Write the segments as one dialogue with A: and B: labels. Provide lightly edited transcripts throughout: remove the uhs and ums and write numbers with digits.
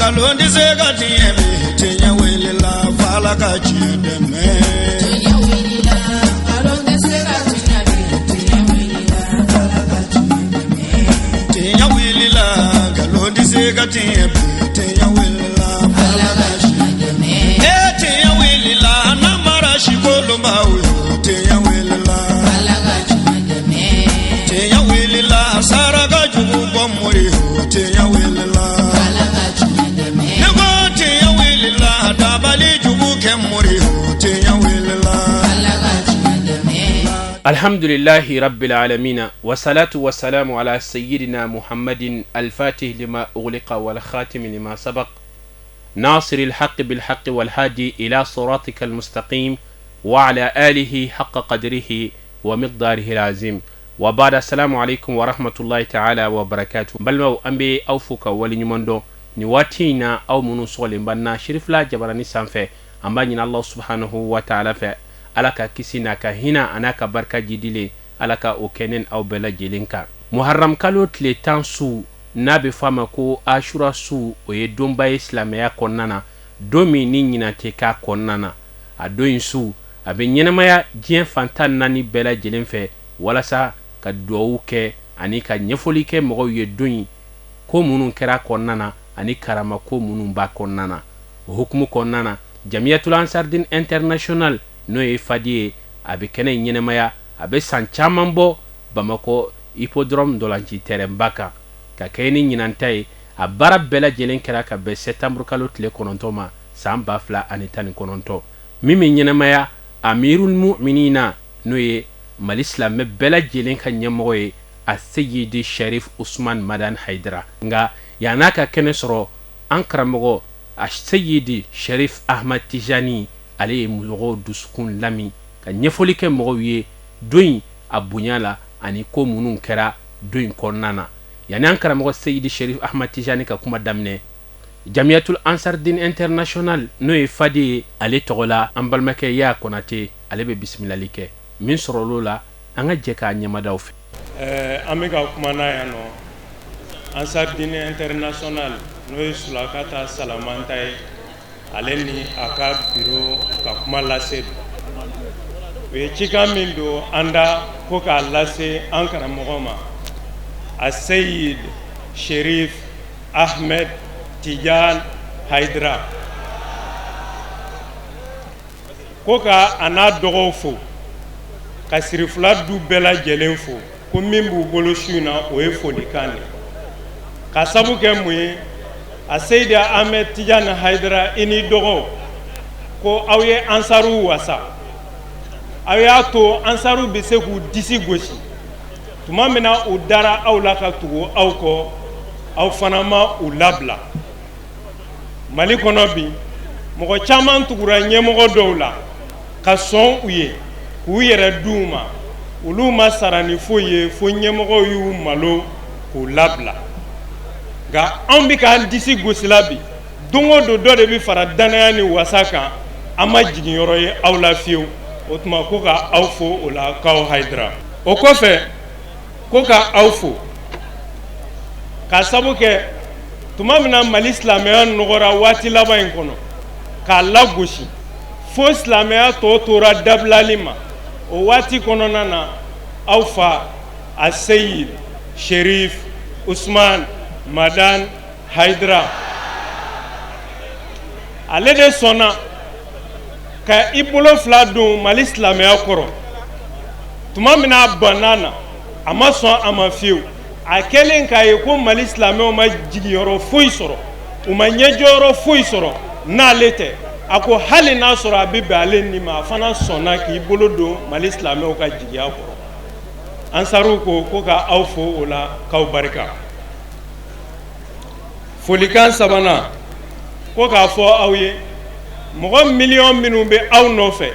A: Nkalon tɛ se ka tiɲɛ bi, tiɲɛ wulila f'Ala ka tiɲɛ dɛmɛ.
B: Tiɲɛ wulila, nkalon tɛ se ka tiɲɛ bi, tiɲɛ wulila, Ala ka tiɲɛ dɛmɛ.
A: Tiɲɛ wulila, nkalon tɛ se ka tiɲɛ bi, tiɲɛ wulila f'Ala
B: Ala
A: ka
B: ka
A: tiɲɛ
B: tiɲɛ dɛmɛ.
A: E tiɲɛ wulila, namara sikolonbaw yo, tiɲɛ wulila.
B: Ala ka tiɲɛ dɛmɛ.
A: Tiɲɛ wulila, saraka jugu bɔ mori yo, tiɲɛ wulila.
B: Ala ka tiɲɛ dɛmɛ.
A: Ne ko tiɲɛ wulila, dabali jugu kɛ mori yo, tiɲɛ wulila.
B: Ala ka tiɲɛ dɛmɛ.
C: الحمد لله رب العالمين والصلاة والسلام على سيدنا محمد الفاتح لما أغلق والخاتم لما سبق ناصر الحق بالحق والهادي إلى صراطك المستقيم وعلى آله حق قدره ومقداره العظيم وبعد السلام عليكم ورحمة الله تعالى وبركاته. Balimaw, an bɛ aw fo ka waleɲuman dɔn nin waati in na, aw minnu sɔgɔlen b'an na Sirifila Jabarani sanfɛ. An b'a ɲini Allah subhanahu wa ta'ala fɛ, Ala ka kisi n'a ka hinɛ a n'a ka barika jidilen, Ala ka o kɛ ne aw bɛɛ lajɛlen kan. Muharram kalo tile 10 su n'a bɛ fɔ a ma ko Ashura su, o ye donba ye silamɛya kɔnɔna na, don min ni ɲinan tɛ k'a kɔnɔna na. A don in su, a bɛ ɲɛnamaya diɲɛ fantan naani bɛɛ lajɛlen fɛ walasa ka duwawu kɛ ani ka ɲɛfɔli kɛ mɔgɔw ye don in ko minnu kɛra kɔnɔna na ani karama ko minnu b'a kɔnɔna na. O hukumu kɔnɔna na, Jamiyatul Ansardin International, n'o ye fadi ye, a bɛ kɛnɛ in ɲɛnamaya, a bɛ san caman bɔ Bamakɔ hippodrome ntolanci terrain-ba kan. Ka kɛɲɛ ni ɲinan ta ye, a baara bɛɛ lajɛlen kɛra ka bɛn septembre kalo tile 9 ma san 2019. Min bɛ ɲɛnamaya, Amirul Muminina, n'o ye Mali silamɛ bɛɛ lajɛlen ka ɲɛmɔgɔ ye, a Seyidi Sharif Usman Madan Haidara. Nka yann'a ka kɛnɛ sɔrɔ, an karamɔgɔ a Seyidi Sharif Ahmad Tijani, ale ye mɔgɔw dusukun lami ka ɲɛfɔli kɛ mɔgɔw ye don in a bonya la ani ko minnu kɛra don in kɔnɔna na. Yanni an karamɔgɔ Seyidi Sharif Ahmad Tijani ka kuma daminɛ, Jamiyatul Ansardin International, n'o ye fadi ye, ale tɔgɔ la, an balimakɛ Ya Konate, ale bɛ bisimilali kɛ. Min sɔrɔl'o la, an ka jɛ k'a ɲɛmadaw fɛ.
D: An bɛ ka kuma n'a yan nɔ, Ansardin International, n'o ye Sulakata Salamanta ye, ale ni a ka biro ka kuma lase don. U ye cikan min don an da ko k'a lase an karamɔgɔ ma, a Seyid Sherif Ahmed Tijan Haidara, ko ka a n'a dɔgɔw fo, ka sirifila du bɛɛ lajɛlen fo, ko min b'u bolo su in na, o ye folikan de. Ka sabu kɛ mun ye? A Seyidi Ahmed Tijan Haidara, i ni dɔgɔw, ko aw ye ansaruw wasa, aw y'a to ansaruw bɛ se k'u disi gosi tuma min na u dara aw la ka tugu aw kɔ. Aw fana ma u labila. Mali kɔnɔ bi, mɔgɔ caman tugura ɲɛmɔgɔ dɔw la ka sɔn u ye k'u yɛrɛ d'u ma. Olu ma sara ni foyi ye fo ɲɛmɔgɔw y'u malo k'u labila. Nka anw bɛ k'an disi gosi la bi, don o don dɔ de bɛ fara danaya ni wasa kan. An ma jigin yɔrɔ ye aw la fiyewu. O tuma, ko ka aw fo o la, k'aw Hayidara. O kɔfɛ, ko ka aw fo ka sabu kɛ tuma min na Mali silamɛya nɔgɔra waati laban in kɔnɔ k'a lagosi fo silamɛya tɔ tora dabilali ma, o waati kɔnɔna na, aw fa a Seyid Sherif Usman Madan Haidara, ale de sɔnna ka i bolo fila don Mali silamɛya kɔrɔ. Tuma min na a banna na, a ma sɔn a ma fiyewu. A kɛlen k'a ye ko Mali silamɛw ma jigiyɔrɔ foyi sɔrɔ, u ma ɲɛjɔyɔrɔ foyi sɔrɔ n'ale tɛ, a ko hali n'a sɔrɔ a bɛ bɛn ale ni ma, a fana sɔnna k'i bolo don Mali silamɛw ka jigiya kɔrɔ. Ansaruw ko ka aw fo o la, k'aw barika. Folikan sabanan, ko k'a fɔ aw ye, mɔgɔ miliyɔn minnu bɛ aw nɔfɛ,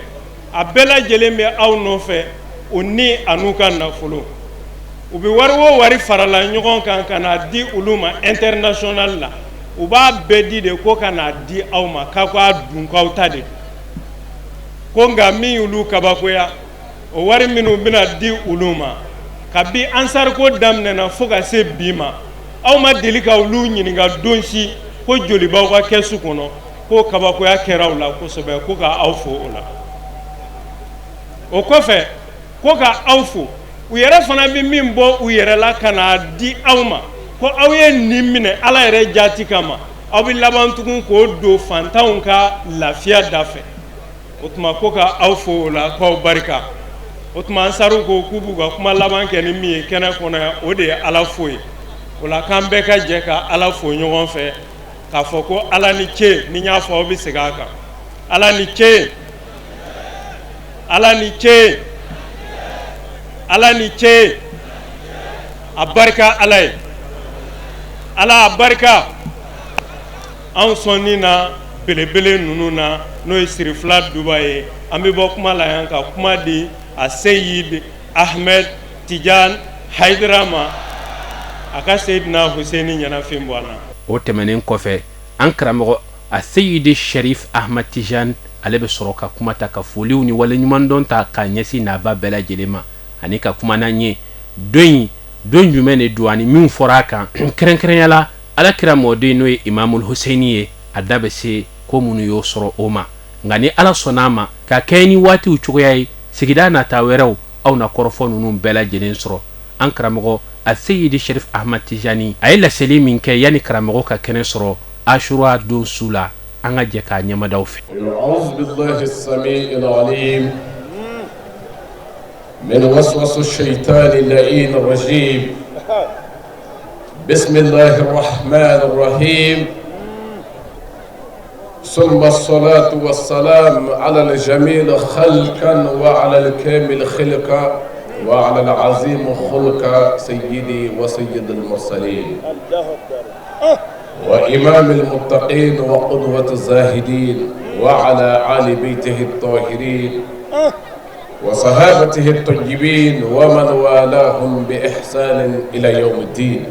D: a bɛɛ lajɛlen bɛ aw nɔfɛ, o ni a n'u ka nafolo, u bɛ wari o wari farala ɲɔgɔn kan ka n'a di olu ma international la, u b'a bɛɛ di de ko ka n'a di aw ma, k'a k'a dun, k'aw ta de. Ko nka min y'olu kabakoya, o wari minnu bɛna di olu ma, kabi ansariko daminɛna fo ka se bi ma, aw ma deli ka olu ɲininka don si. Ko joli b'aw ka kɛsu kɔnɔ? Ko kabakoya kɛra u la kosɛbɛ. Ko ka aw fo o la. O kɔfɛ, ko ka aw fo, u yɛrɛ fana bɛ min bɔ u yɛrɛ la ka n'a di aw ma, ko aw ye nin minɛ Ala yɛrɛ jaati kama, aw bɛ laban tugun k'o don fantanw ka lafiya da fɛ. O tuma, ko ka aw fo o la, k'aw barika. O tuma, ansaru ko k'u b'u ka kuma laban kɛ ni min ye kɛnɛ kɔnɔ yan, o de ye Ala fo ye. O la, k'an bɛɛ ka jɛ ka Ala fo ɲɔgɔn fɛ, k'a fɔ ko Ala ni ce. Ni n y'a fɔ, aw bɛ segin a kan: Ala ni ce, Ala ni ce, Ala ni ce. A barika Ala ye, Ala a barika. Anw sɔnni na belebele ninnu na, n'o ye Sirifila Duba ye, an bɛ bɔ kuma la yan ka kuma di a Seyid Ahmed Tijan Hayidara ma, a ka Seyidina Huseni ɲɛnafin bɔ an na.
C: O tɛmɛnen kɔfɛ, an karamɔgɔ a Seyidi Sharif Ahmad Tijan, ale bɛ sɔrɔ ka kuma ta, ka foliw ni waleɲumandɔn ta k'a ɲɛsin naba bɛɛ lajɛlen ma, ani ka kuma n'an ye don in, don jumɛn de don ani min fɔra a kan, kɛrɛnkɛrɛnya la Ala kira mɔden, n'o ye Imamul Huseyini ye, a da bɛ se ko minnu y'o sɔrɔ o ma. Nka ni Ala sɔnna a ma, ka kɛɲɛ ni waatiw cogoya ye, sigida nata wɛrɛw, aw na kɔrɔfɔ ninnu bɛɛ lajɛlen sɔrɔ. An karamɔgɔ a Seyidi Sherif Ahmad Tijani, a ye laseli min kɛ yanni karamɔgɔ ka kɛnɛ sɔrɔ Ashura don su la, an ka jɛ k'a ɲɛmadaw fɛ.
E: من وسوس الشيطان اللعين الرجيم. بسم الله الرحمن الرحيم. ثم الصلاة والسلام على الجميل خلقا وعلى الكامل خلقا وعلى العظيم خلقا، سيدي وسيد المرسلين وإمام المتقين وقدوة الزاهدين، وعلى آل بيته الطاهرين وصحابته الطيبين ومن والاهم بإحسان إلى يوم الدين.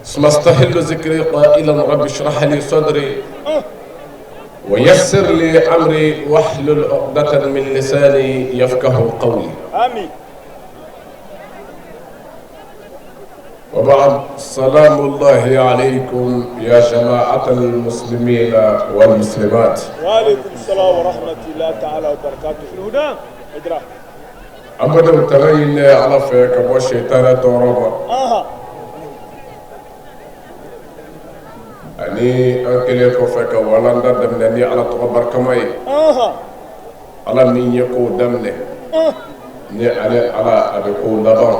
E: ثم استهل ذكري قائلا: رب اشرح لي صدري ويسر لي أمري واحلل عقدة من لساني يفقه قولي.
A: آمين.
E: وبعد، سلام الله عليكم يا جماعة المسلمين والمسلمات.
A: وعليكم السلام ورحمة الله تعالى وبركاته. في الهدى إدراك.
E: An bɛ tala ɲini Ala fɛ ka bɔ sitana tɔɔrɔ ma. Ani an kɛlen kɔfɛ ka walanda daminɛ ni Ala tɔgɔ barikama ye, Ala min ye kow daminɛ, ni ale Ala a bɛ kow laban.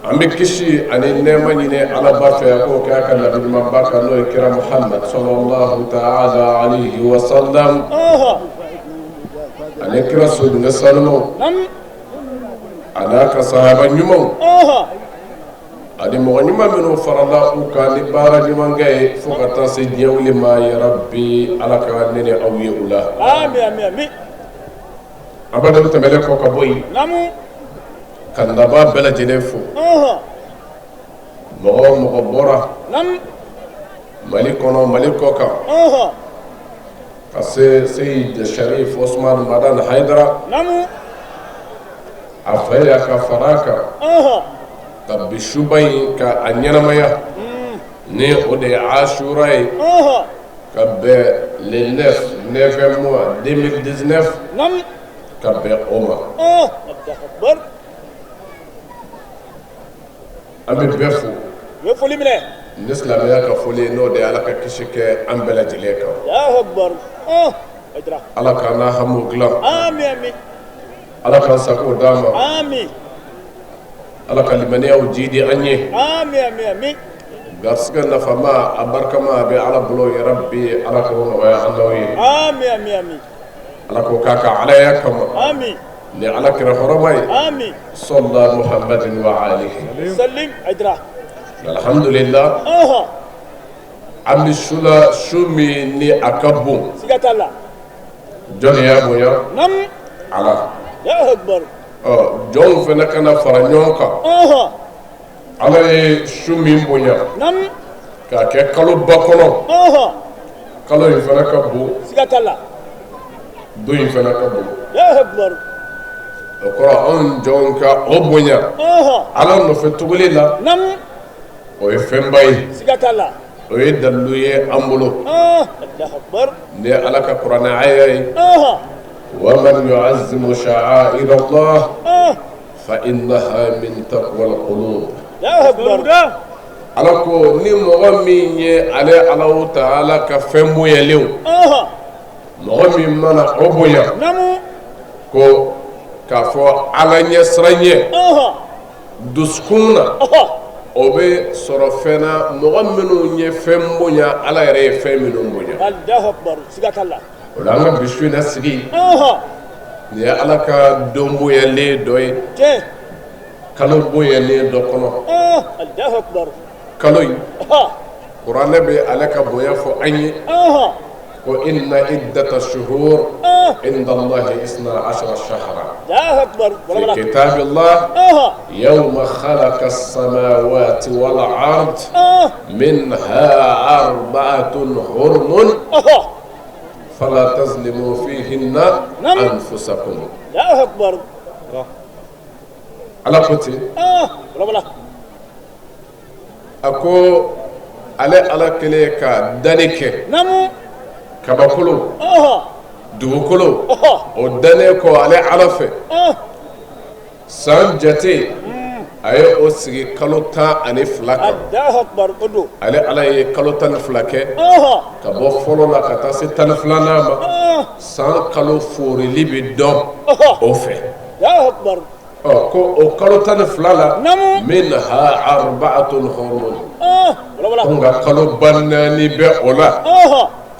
E: An bɛ kisi ani nɛɛma ɲini Ala ba fɛ, a k'o kɛ a ka nabi ɲumanba kan, n'o ye kira Muhamad sallallahu ta'ala alayhi wa sallam, ani kira sodenkɛ sanumaw, a n'a ka sahaba ɲumanw, ani mɔgɔ ɲuman minnu farala u kan ni baara ɲumankɛ ye fo ka taa se diɲɛ wuli ma. Yarabi, Ala ka ne ni aw ye u la. An b'a tɛmɛnen kɔ ka bɔ yen, ka nabaa bɛɛ lajɛlen fo, mɔgɔ o mɔgɔ bɔra Mali kɔnɔ, Mali kɔ kan, ka se Seyid Sharif Osman Madan Hayidara a fa ye, ka fara a kan ka bi suba in ka a ɲɛnamaya, ni o de ye Asura ye, ka bɛn le 9, 9 mois 2019, ka bɛn o ma. An bɛ bɛɛ fo ni silamɛya ka foli, n'o de ye Ala ka kisi kɛ an bɛɛ lajɛlen kan, Ala k'an n'a hamiw dilan, Ala k'an sago d'an ma, Ala ka limaniyaw jidi an ye. Garisɛgɛ nafama, a barikama, a bɛ Ala bolo. Yarabi, Ala k'o nɔgɔya an n'aw ye. Ala k'o k'a ka alaya kama ni Ala kira hɔrɔma ye, sɔla Muhamadin wa alihi. Alhamdulillah, an bɛ su la, su min ni a ka bon. Jɔnni y'a bonya? Ala. Ɔ, jɔnw fana ka na fara ɲɔgɔn kan. Ala ye su min bonya k'a kɛ kaloba kɔnɔ, kalo in fana ka bon, don in fana ka bon. O kɔrɔ, anw jɔn ka o bonya Ala nɔfɛ tuguli la. O ye fɛnba ye.
F: Siga t'a la.
E: O ye dalilu ye an bolo.
F: Allahu akbar.
E: Ni ye Ala ka kuranɛ aya ye. Wa man yu'azzimu sha'a'ir Allah fa innaha min taqwal qulub.
F: Allahu akbar.
E: Ala ko ni mɔgɔ min ye ale Alahu taala ka fɛn bonyalenw. Mɔgɔ min mana o bonya.
F: Naamu.
E: Ko k'a fɔ Ala ɲɛsiranɲɛ. Dusukun na. O bɛ sɔrɔ fɛn na mɔgɔ minnu ye fɛn bonya Ala yɛrɛ ye fɛn minnu bonya.
F: Allahu akbar, siga t'a la.
E: O la an ka bi su in na sigi. Nin ye Ala ka don bonyalen dɔ ye.
F: Tiɲɛ.
E: Kalo bonyalen dɔ kɔnɔ.
F: Allahu akbar.
E: Kalo in. Kuranɛ bɛ ale ka bonya fɔ an ye. Ko inna iddata shuhur inda Allahi isna ashara shahra.
F: Allahu akbar.
E: Fi kitabillah yawma khalaqa as-samawati wal ard minha arba'atun hurumun fala tazlimu fihinna anfusakum.
F: Allahu akbar.
E: Ala ko ten. A ko ale Ala kɛlen ka danni kɛ.
F: Naamu.
E: Kabakolo, dugukolo, o dannen kɔ ale Ala fɛ, san jate a ye o sigi kalo 12 kan.
F: Allahu akbar, o don.
E: Ale Ala ye kalo 12 kɛ, ka bɔ fɔlɔ la ka taa se 12nan ma, san kalo foorili bɛ dɔn o fɛ.
F: Allahu akbar.
E: Ɔ ko o kalo 12 la,
F: naamu,
E: minha arba'atun hurum.
F: Wala.
E: Ko nka kalo ba naani bɛ o la.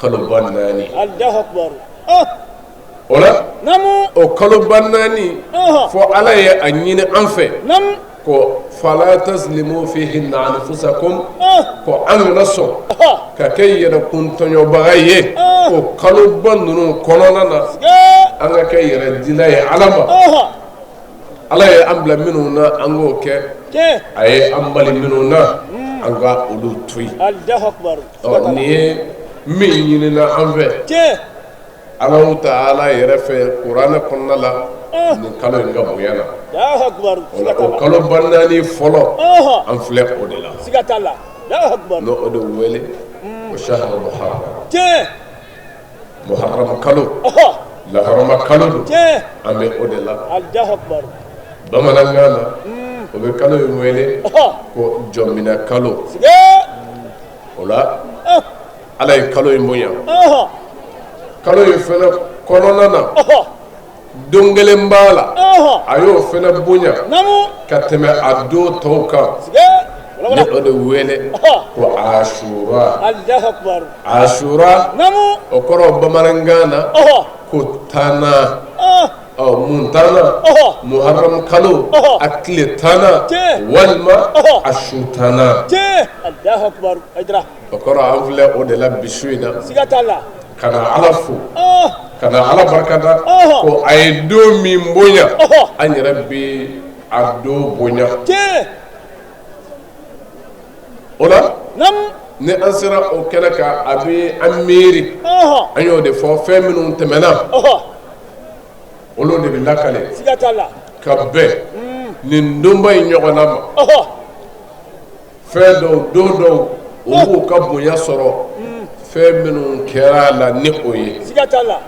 E: Kalo ba naani.
F: Allahu akbar.
E: O la,
F: naamu,
E: o kalo ba naani, fo Ala ye a ɲini an fɛ.
F: Naamu,
E: ko fala tazlimu fihinna anfusakum. Ko an kana sɔn ka kɛ yɛrɛkun tɔɲɔbaga ye o kalo ba ninnu kɔnɔna na, an ka kɛ yɛrɛdila ye Ala ma. Ala ye an bila minnu na an k'o kɛ. A ye an bali minnu na an ka olu to yen.
F: Allahu akbar.
E: Ɔ nin ye min ɲinina an fɛ. Alahu taala yɛrɛ fɛ kuranɛ kɔnɔna la nin kalo in ka bonya na.
F: Allahu akbar.
E: O la o kalo ba naani fɔlɔ an filɛ o de la.
F: Siga t'a la. Allahu akbar.
E: N'o de wele o shahru muharram.
F: Tiɲɛ.
E: Muharram kalo. Lahɔrɔma kalo don.
F: Tiɲɛ.
E: An bɛ o de la.
F: Allahu akbar.
E: Bamanankan na o bɛ kalo in wele ko jɔnminɛ kalo. O la Ala ye kalo in bonya. Kalo in fana kɔnɔna na don kelen b'a la a y'o fana bonya ka tɛmɛ a don tɔw kan. Ni o de wele ko Asura.
F: Allahu akbar.
E: Asura o kɔrɔ bamanankan na ko tanna. Ɔ mun tanna? Muharram kalo a tile tanna walima a su tanna.
F: Allahu akbar. Aidara.
E: O kɔrɔ an filɛ o de la bi su in na.
F: Siga t'a la.
E: Ka na Ala fo. Ka na Ala barikada. Ko a ye don min bonya. An yɛrɛ bɛ a don bonya. O la. Ni an sera o kɛnɛ kan a bɛ an miiri. An y'o de fɔ fɛn minnu tɛmɛna. Olu de bɛ lakale.
F: Siga t'a la.
E: Ka bɛn nin donba in ɲɔgɔnna ma. Fɛn dɔw don dɔw u b'u ka bonya sɔrɔ fɛn minnu kɛra a la ni o ye.
F: Siga t'a la.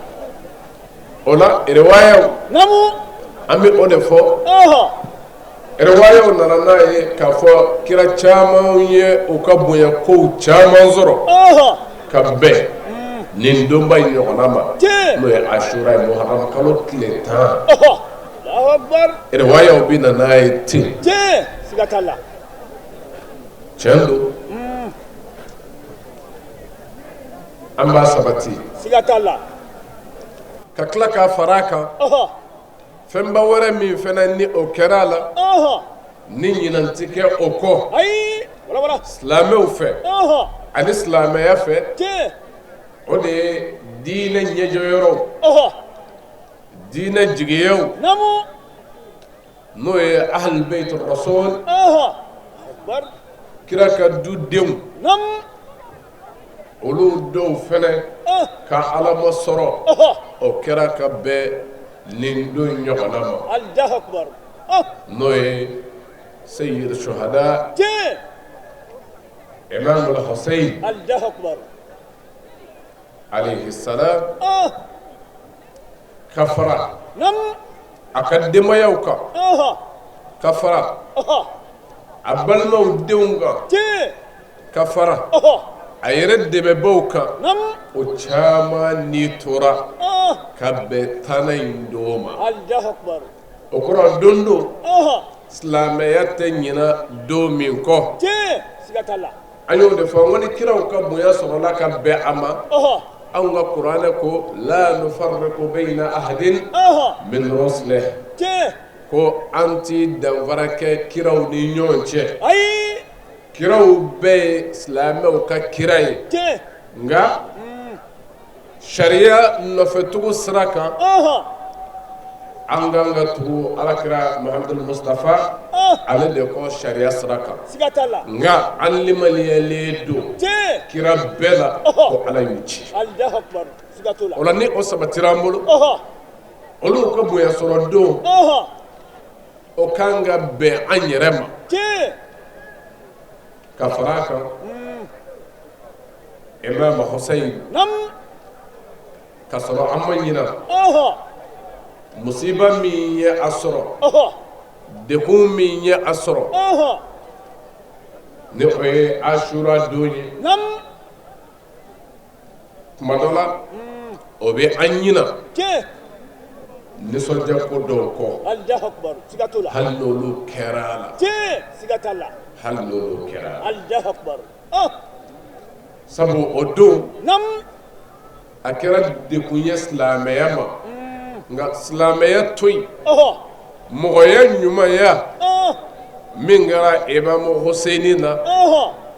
E: O la riwaayaw.
F: Naamu.
E: An bɛ o de fɔ. Riwaayaw nana n'a ye k'a fɔ kira caman ye u ka bonya kow caman sɔrɔ. Ka bɛn nin donba in ɲɔgɔnna ma. N'o ye Asura ye Muharram kalo tile 10.
F: Allahu akbar.
E: Riwaayaw bɛ na n'a ye ten.
F: Siga t'a la.
E: Tiɲɛ don. An b'a sabati.
F: Siga t'a la.
E: Ka tila k'a fara a kan. Fɛnba wɛrɛ min fana ni o kɛra a la. Ni ɲinan tɛ kɛ o kɔ.
F: Ayi.
E: Silamɛw fɛ. Ani silamɛya fɛ. O de ye diinɛ ɲɛjɔyɔrɔw. Diinɛ jigiyaw. N'o ye ahlul bayt rasul. Kira ka du denw. Olu dɔw fana ka Ala masɔrɔ. O kɛra ka bɛn nin don ɲɔgɔnna ma.
F: Allahu akbar.
E: N'o ye Seyyid Shuhada. Imam al-Hussein
F: Allahu akbar
E: alayhi salam ka fara
F: Nam
E: a ka denbayaw kan ka fara a balimaw denw kan
F: Tiɲɛ
E: ka fara a yɛrɛ dɛmɛbaaw kan
F: Nam
E: o caman ni tora ka bɛn tannan in don ma
F: Allahu akbar
E: o kɔrɔ don don silamɛya tɛ ɲina don min kɔ
F: Tiɲɛ siga t'a la
E: an y'o de fɔ n ko ni kiraw ka bonya sɔrɔla ka bɛn a ma anw ka kuranɛ ko la nufarriqu bayna ahadin min rusulihi
F: Tiɲɛ
E: ko an ti danfara kɛ kiraw ni ɲɔgɔn cɛ
F: ayi
E: kiraw bɛɛ ye silamɛw ka kira ye
F: Tiɲɛ
E: nka sariya nɔfɛtugu sira kan an kan ka tugu alakira Muhamadu Mustafa ale de kɔ sariya sira kan
F: siga t'a la
E: nka an limaniyalen don
F: Tiɲɛ
E: kira bɛɛ la ko Ala y'u ci
F: Allahu akbar siga t'o la
E: o la ni o sabatira an bolo olu ka bonya sɔrɔ don o kan ka bɛn an yɛrɛ ma
F: Tiɲɛ
E: ka fara a kan Imam Hussein
F: Nam
E: ka sɔrɔ an ma ɲina musiba min ye a sɔrɔ dekun min ye a sɔrɔ ni o ye Asura don ye
F: Nam
E: tuma dɔ la o bɛ an ɲina
F: Tiɲɛ
E: nisɔndiya ko dɔw kɔ
F: Allahu akbar siga t'o la
E: hali n'olu kɛra a la
F: Tiɲɛ siga t'a la
E: hali n'olu kɛra a la
F: Allahu akbar
E: sabu o don
F: Nam
E: a kɛra dekun ye silamɛya ma nka silamɛya to yen mɔgɔya ɲumanya min kɛra Imam Hussein na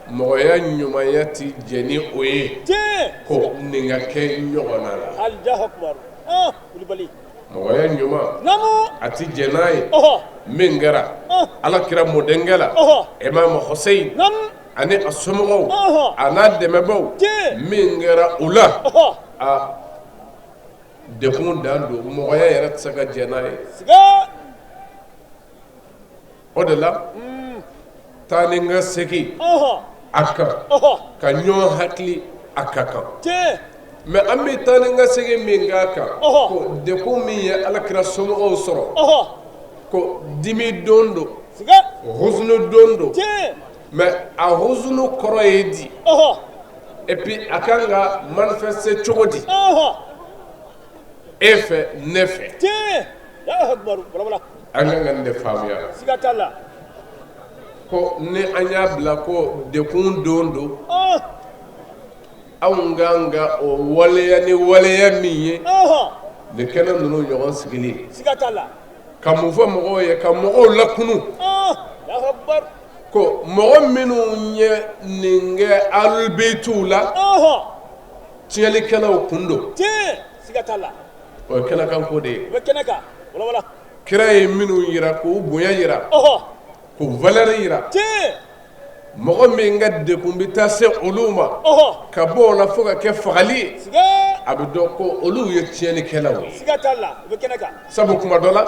E: mɔgɔya ɲumanya ti jɛn ni o ye
F: Tiɲɛ
E: ko nin ka kɛ ɲɔgɔnna la
F: Allahu akbar Kulibali
E: mɔgɔya ɲuman
F: Nam
E: a ti jɛn n'a ye min kɛra Ala kira mɔdenkɛ la Imam Hussein
F: Nam
E: ani a somɔgɔw a n'a dɛmɛbaaw
F: Tiɲɛ
E: min kɛra u la a dekun dan don mɔgɔya yɛrɛ tɛ se ka jɛn n'a ye
F: siga
E: o de la taa ni ka segin a kan ka ɲɔgɔn hakili a ka kan
F: Tiɲɛ
E: mais an bɛ taa ni ka segin min k'a kan ko dekun min ye Ala kira somɔgɔw sɔrɔ ko dimi don don
F: siga
E: huzunu don don
F: Tiɲɛ
E: mais a huzunu kɔrɔ ye di et puis a kan ka manifester cogo di e fɛ ne fɛ
F: Tiɲɛ Allahu akbar wala wala
E: an kan ka nin de faamuya
F: siga t'a la
E: ko ni an y'a bila ko dekun don don anw kan ka o waleya ni waleya min ye nin kɛnɛ ninnu ɲɔgɔn sigili
F: siga t'a la
E: ka mun fɔ mɔgɔw ye ka mɔgɔw lakunu
F: Allahu akbar
E: ko mɔgɔ minnu ye nin kɛ alibetiw la tiɲɛlikɛlaw kun don
F: Tiɲɛ siga t'a la
E: o ye kɛnɛkanko de ye
F: o bɛ kɛnɛ kan wala wala
E: kira ye minnu yira k'u bonya yira k'u valeur yira
F: Tiɲɛ
E: mɔgɔ min ka dekun bɛ taa se olu ma ka bɔ o la fo ka kɛ fagali ye
F: siga
E: a bɛ dɔn ko olu ye tiɲɛnikɛlaw ye
F: siga t'a la o bɛ kɛnɛ kan
E: sabu kuma dɔ la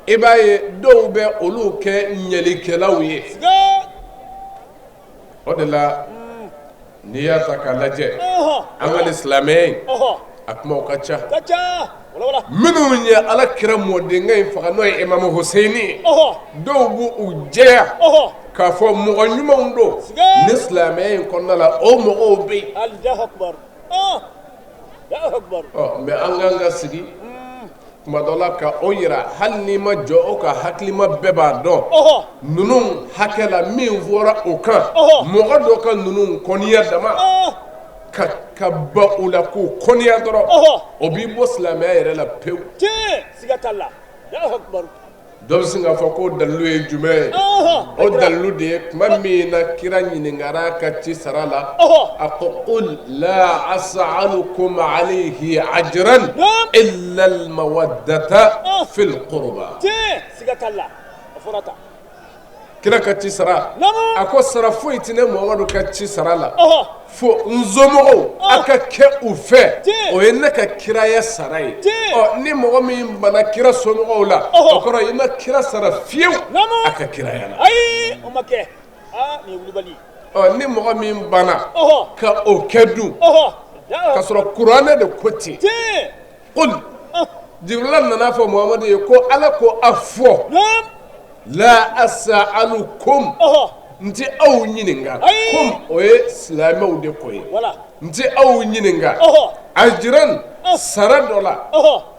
E: i b'a ye dɔw bɛ olu kɛ ɲɛlikɛlaw ye
F: siga
E: o de la n'i y'a ta k'a lajɛ an ka nin silamɛya in a kumaw ka ca
F: ka ca wala wala
E: minnu ye Ala kira mɔdenkɛ in faga n'o ye Imamu Huseyini ye dɔw b'u jɛya k'a fɔ mɔgɔ ɲumanw don ni silamɛya in kɔnɔna la o mɔgɔw bɛ yen
F: Allahu akbar Allahu akbar
E: ɔ mais an kan ka sigi tuma dɔ la ka o yira hali n'i ma jɔ o ka hakilima bɛɛ b'a dɔn ninnu hakɛ la min fɔra o kan mɔgɔ dɔ ka ninnu kɔniya dama ka ban u la k'u kɔniya dɔrɔn o b'i bɔ silamɛya yɛrɛ la pewu
F: Tiɲɛ siga t'a la Allahu akbar
E: dɔ bɛ sin k'a fɔ ko dalilu ye jumɛn ye o dalilu de ye tuma min na kira ɲininkara a ka ci sara la a ko qul la as'alukum alayhi ajran illa almawaddata fil qurba
F: Tiɲɛ siga t'a la a fɔra tan
E: kira ka ci sara a ko sara foyi tɛ ne Muhamadu ka ci sara la fo n somɔgɔw a ka kɛ u fɛ o ye ne ka kiraya sara ye ɔ ni mɔgɔ min banna kira somɔgɔw la o kɔrɔ i ma kira sara fiyewu a ka kiraya la
F: ayi o ma kɛ aa nin ye wulibali ye
E: Ɔ ni mɔgɔ min banna ka o kɛ dun ka sɔrɔ kuranɛ de ko ten qul jibirila nana fɔ muhamadu ye ko ala ko a fɔ la as'alukum n tɛ aw ɲininka kum o ye silamɛw de ko ye n tɛ aw ɲininka ajiran sara dɔ la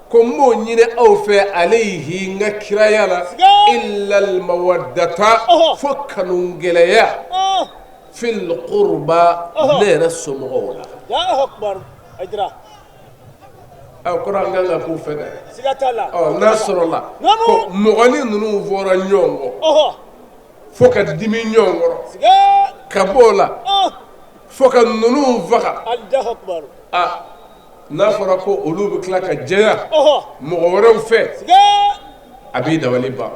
E: ko n b'o ɲini aw fɛ alayhi n ka kiraya la illa almawaddata fo kanu gɛlɛya fil qurba ne yɛrɛ somɔgɔw la. A kɔrɔ an kan ka k'u fɛ dɛ.
F: Siga t'a la.
E: Ɔ n'a sɔrɔla ko mɔgɔnin ninnu fɔra ɲɔgɔn kɔ fo ka dimi ɲɔgɔn kɔrɔ ka bɔ o la fo ka ninnu faga a n'a fɔra ko olu bɛ tila ka jɛya mɔgɔ wɛrɛw fɛ a b'i dabali ban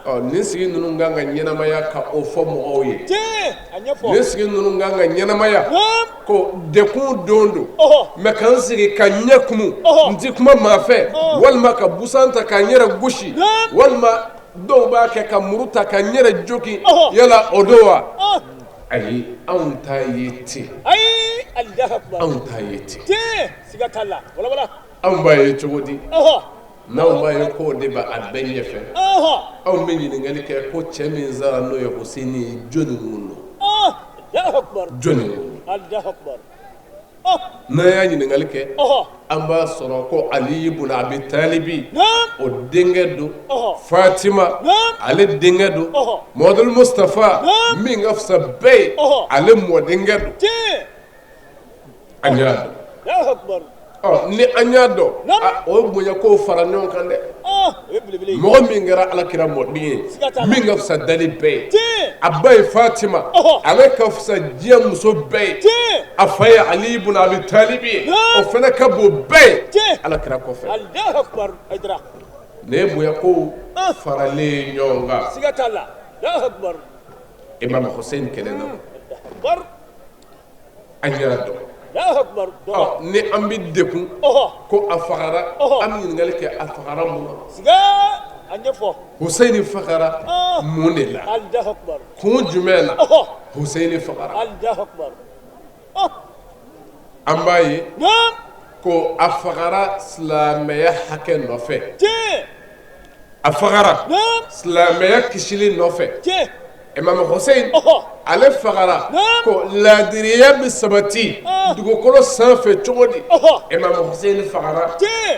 E: ɔ nin sigi ninnu kan ka ɲɛnamaya ka o fɔ mɔgɔw ye nin sigi ninnu kan ka ɲɛnamaya ko dekun don don mɛ ka n sigi ka ɲɛ kumu n ti kuma maa fɛ walima ka busan ta ka n yɛrɛ gosi walima dɔw b'a kɛ ka muru ta ka n yɛrɛ jogin yala o don wa ayi anw ta ye ten anw ta ye ten anw b'a ye cogo di n'anw b'a ye k'o de b'a bɛɛ ɲɛfɛ anw bɛ ɲininkali kɛ ko cɛ min sara n'o ye Huseni ye jɔni kun don jɔni kun don n'an y'a ɲininkali kɛ an b'a sɔrɔ ko Ali ibn Abi Talibi o denkɛ don Fatima ale denkɛ don Muhamadu Mustafa min ka fisa bɛɛ ye ale mɔdenkɛ don an y'a dɔn ɔ ni an y'a dɔn o bonya kow fara ɲɔgɔn kan dɛ mɔgɔ min kɛra ala kira mɔden ye min ka fisa dali bɛɛ ye a ba ye Fatima ale ka fisa diɲɛ muso bɛɛ ye a fa ye Ali ibn Abi Talibi ye o fana ka bon bɛɛ ye ala kira kɔfɛ nin ye bonya kow faralen ɲɔgɔn kan Imam Hussein kelen na an y'a dɔn ni an bɛ dekun ko a fagara an bɛ ɲininkali kɛ a fagara mun na Hussein fagara mun de la kun jumɛn na Hussein fagara an b'a ye ko a fagara silamɛya hakɛ nɔfɛ a fagara silamɛya kisili nɔfɛ Imam Hussein ale fagara ko laadiriya bɛ sabati dugukolo sanfɛ cogo di Imam Hussein fagara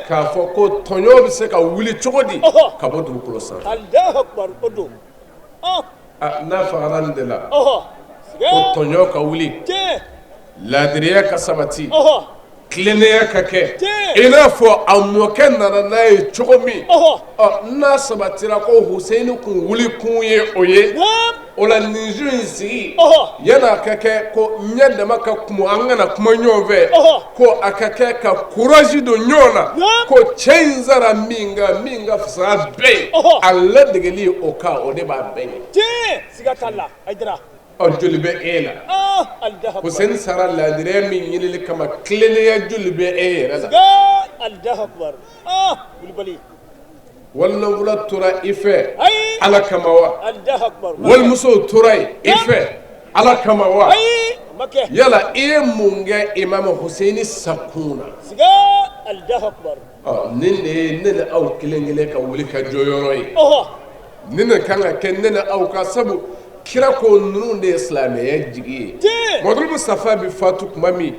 E: k'a fɔ ko tɔɲɔ bɛ se ka wuli cogo di ka bɔ dugukolo sanfɛ n'a fagara nin de la ko tɔɲɔ ka wuli laadiriya ka sabati tilennenya ka kɛ i n'a fɔ a mɔkɛ nana n'a ye cogo min ɔ n'a sabatira ko Hussein kun wuli kun ye o ye o la nin su in sigi yan'a ka kɛ ko ɲɛ dama ka kumu an kana kuma ɲɔgɔn fɛ ko a ka kɛ ka courage don ɲɔgɔn na ko cɛ in sara min kan min ka fisa bɛɛ ye a ladegeli o kan o de b'a bɛɛ ɲɛ.
F: Siga t'a la Hayidara.
E: Ɔ joli bɛ e la Hussein sara laadiriya min ɲinili kama tilennenya joli bɛ e yɛrɛ la walinafolo tora i fɛ Ala kama wa walimusow tora yen i fɛ Ala kama wa yala i ye mun kɛ Imam Hussein sakun na nin de ye ne ni aw kelen kelen ka wuli ka jɔ yɔrɔ ye nin de kan ka kɛ ne ni aw ka sabu kira ko ninnu de ye silamɛya jigi ye Muhamadu Mustafa bɛ fatu tuma min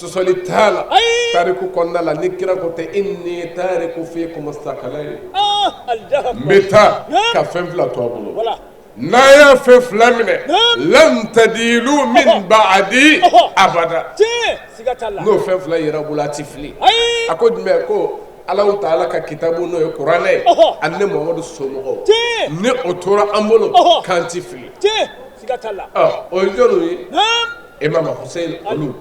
E: sɔsɔli t'a la tariku kɔnɔna la ni kira ko tɛ inni tariku fikum sakalayi n bɛ taa ka fɛn fila to a bolo n'a y'a fɛn fila minɛ lan tadilu min ba'di abada n'o fɛn fila yɛrɛ bolo a ti fili a ko jumɛn ko Alahu taala ka kitabu n'o ye kuranɛ ye ani ne Muhamadu somɔgɔw ni o tora an bolo k'an ti fili o ye jɔnw ye Imam Hussein olu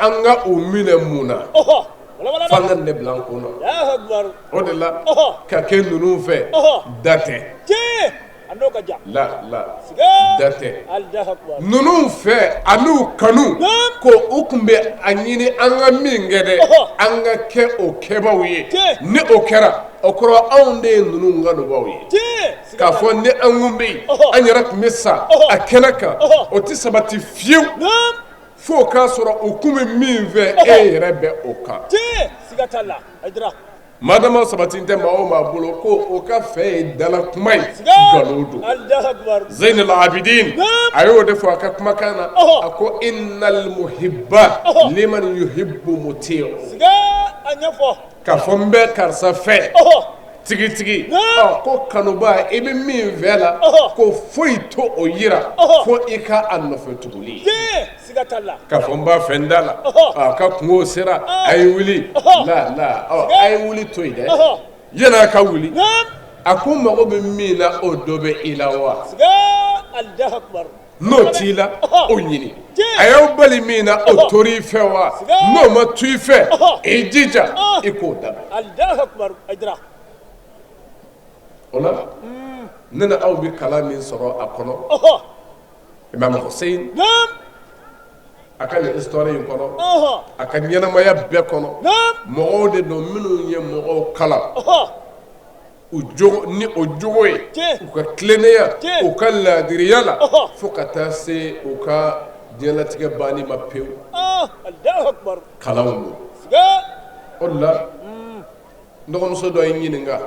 E: an ka u minɛ mun na f'an ka nin de bila an kun na o de la ka kɛ ninnu fɛ da tɛ la la da tɛ ninnu fɛ an'u kanu ko u tun bɛ a ɲini an ka min kɛ dɛ an ka kɛ o kɛbaaw ye ni o kɛra o kɔrɔ anw de ye ninnu kanubaw ye. K'a fɔ ni an kun bɛ yen, an yɛrɛ tun bɛ sa a kɛnɛ kan, o tɛ sabati fiyewu fo k'a sɔrɔ u kun bɛ min fɛ, e yɛrɛ bɛ o kan. Madama sabati tɛ maa o maa bolo ko o ka fɛ ye dala kuma ye, nkalon don. Zeynal Abidin a y'o de fɔ a ka kumakan na, a ko innal muhibba liman yuhibbu muti'u. K'a fɔ n bɛ karisa fɛ tigitigi, ko kanuba i bɛ min fɛ la, ko foyi to o yira fo i ka a nɔfɛ tuguli. K'a fɔ n b'a fɛ n da la, a ka kungo sera, a ye wuli la la, a ye wuli to yen dɛ, yan'a ka wuli a ko mago bɛ min na, o dɔ bɛ i la wa? N'o t'i la, o ɲini. A y'aw bali min na, o tora i fɛ wa? N'o ma to i fɛ, i jija i k'o dabila. O la, ne ni aw bɛ kalan min sɔrɔ a kɔnɔ, Imam Hussein a ka nin histoire in kɔnɔ, a ka ɲɛnamaya bɛɛ kɔnɔ, mɔgɔw de don minnu ye mɔgɔw kalan u jogo ni o jogo ye, u ka tilennenya, u ka laadiriya la, fo ka taa se u ka diɲɛlatigɛ banni ma pewu. Kalanw don. O de la, n dɔgɔmuso dɔ ye n ɲininka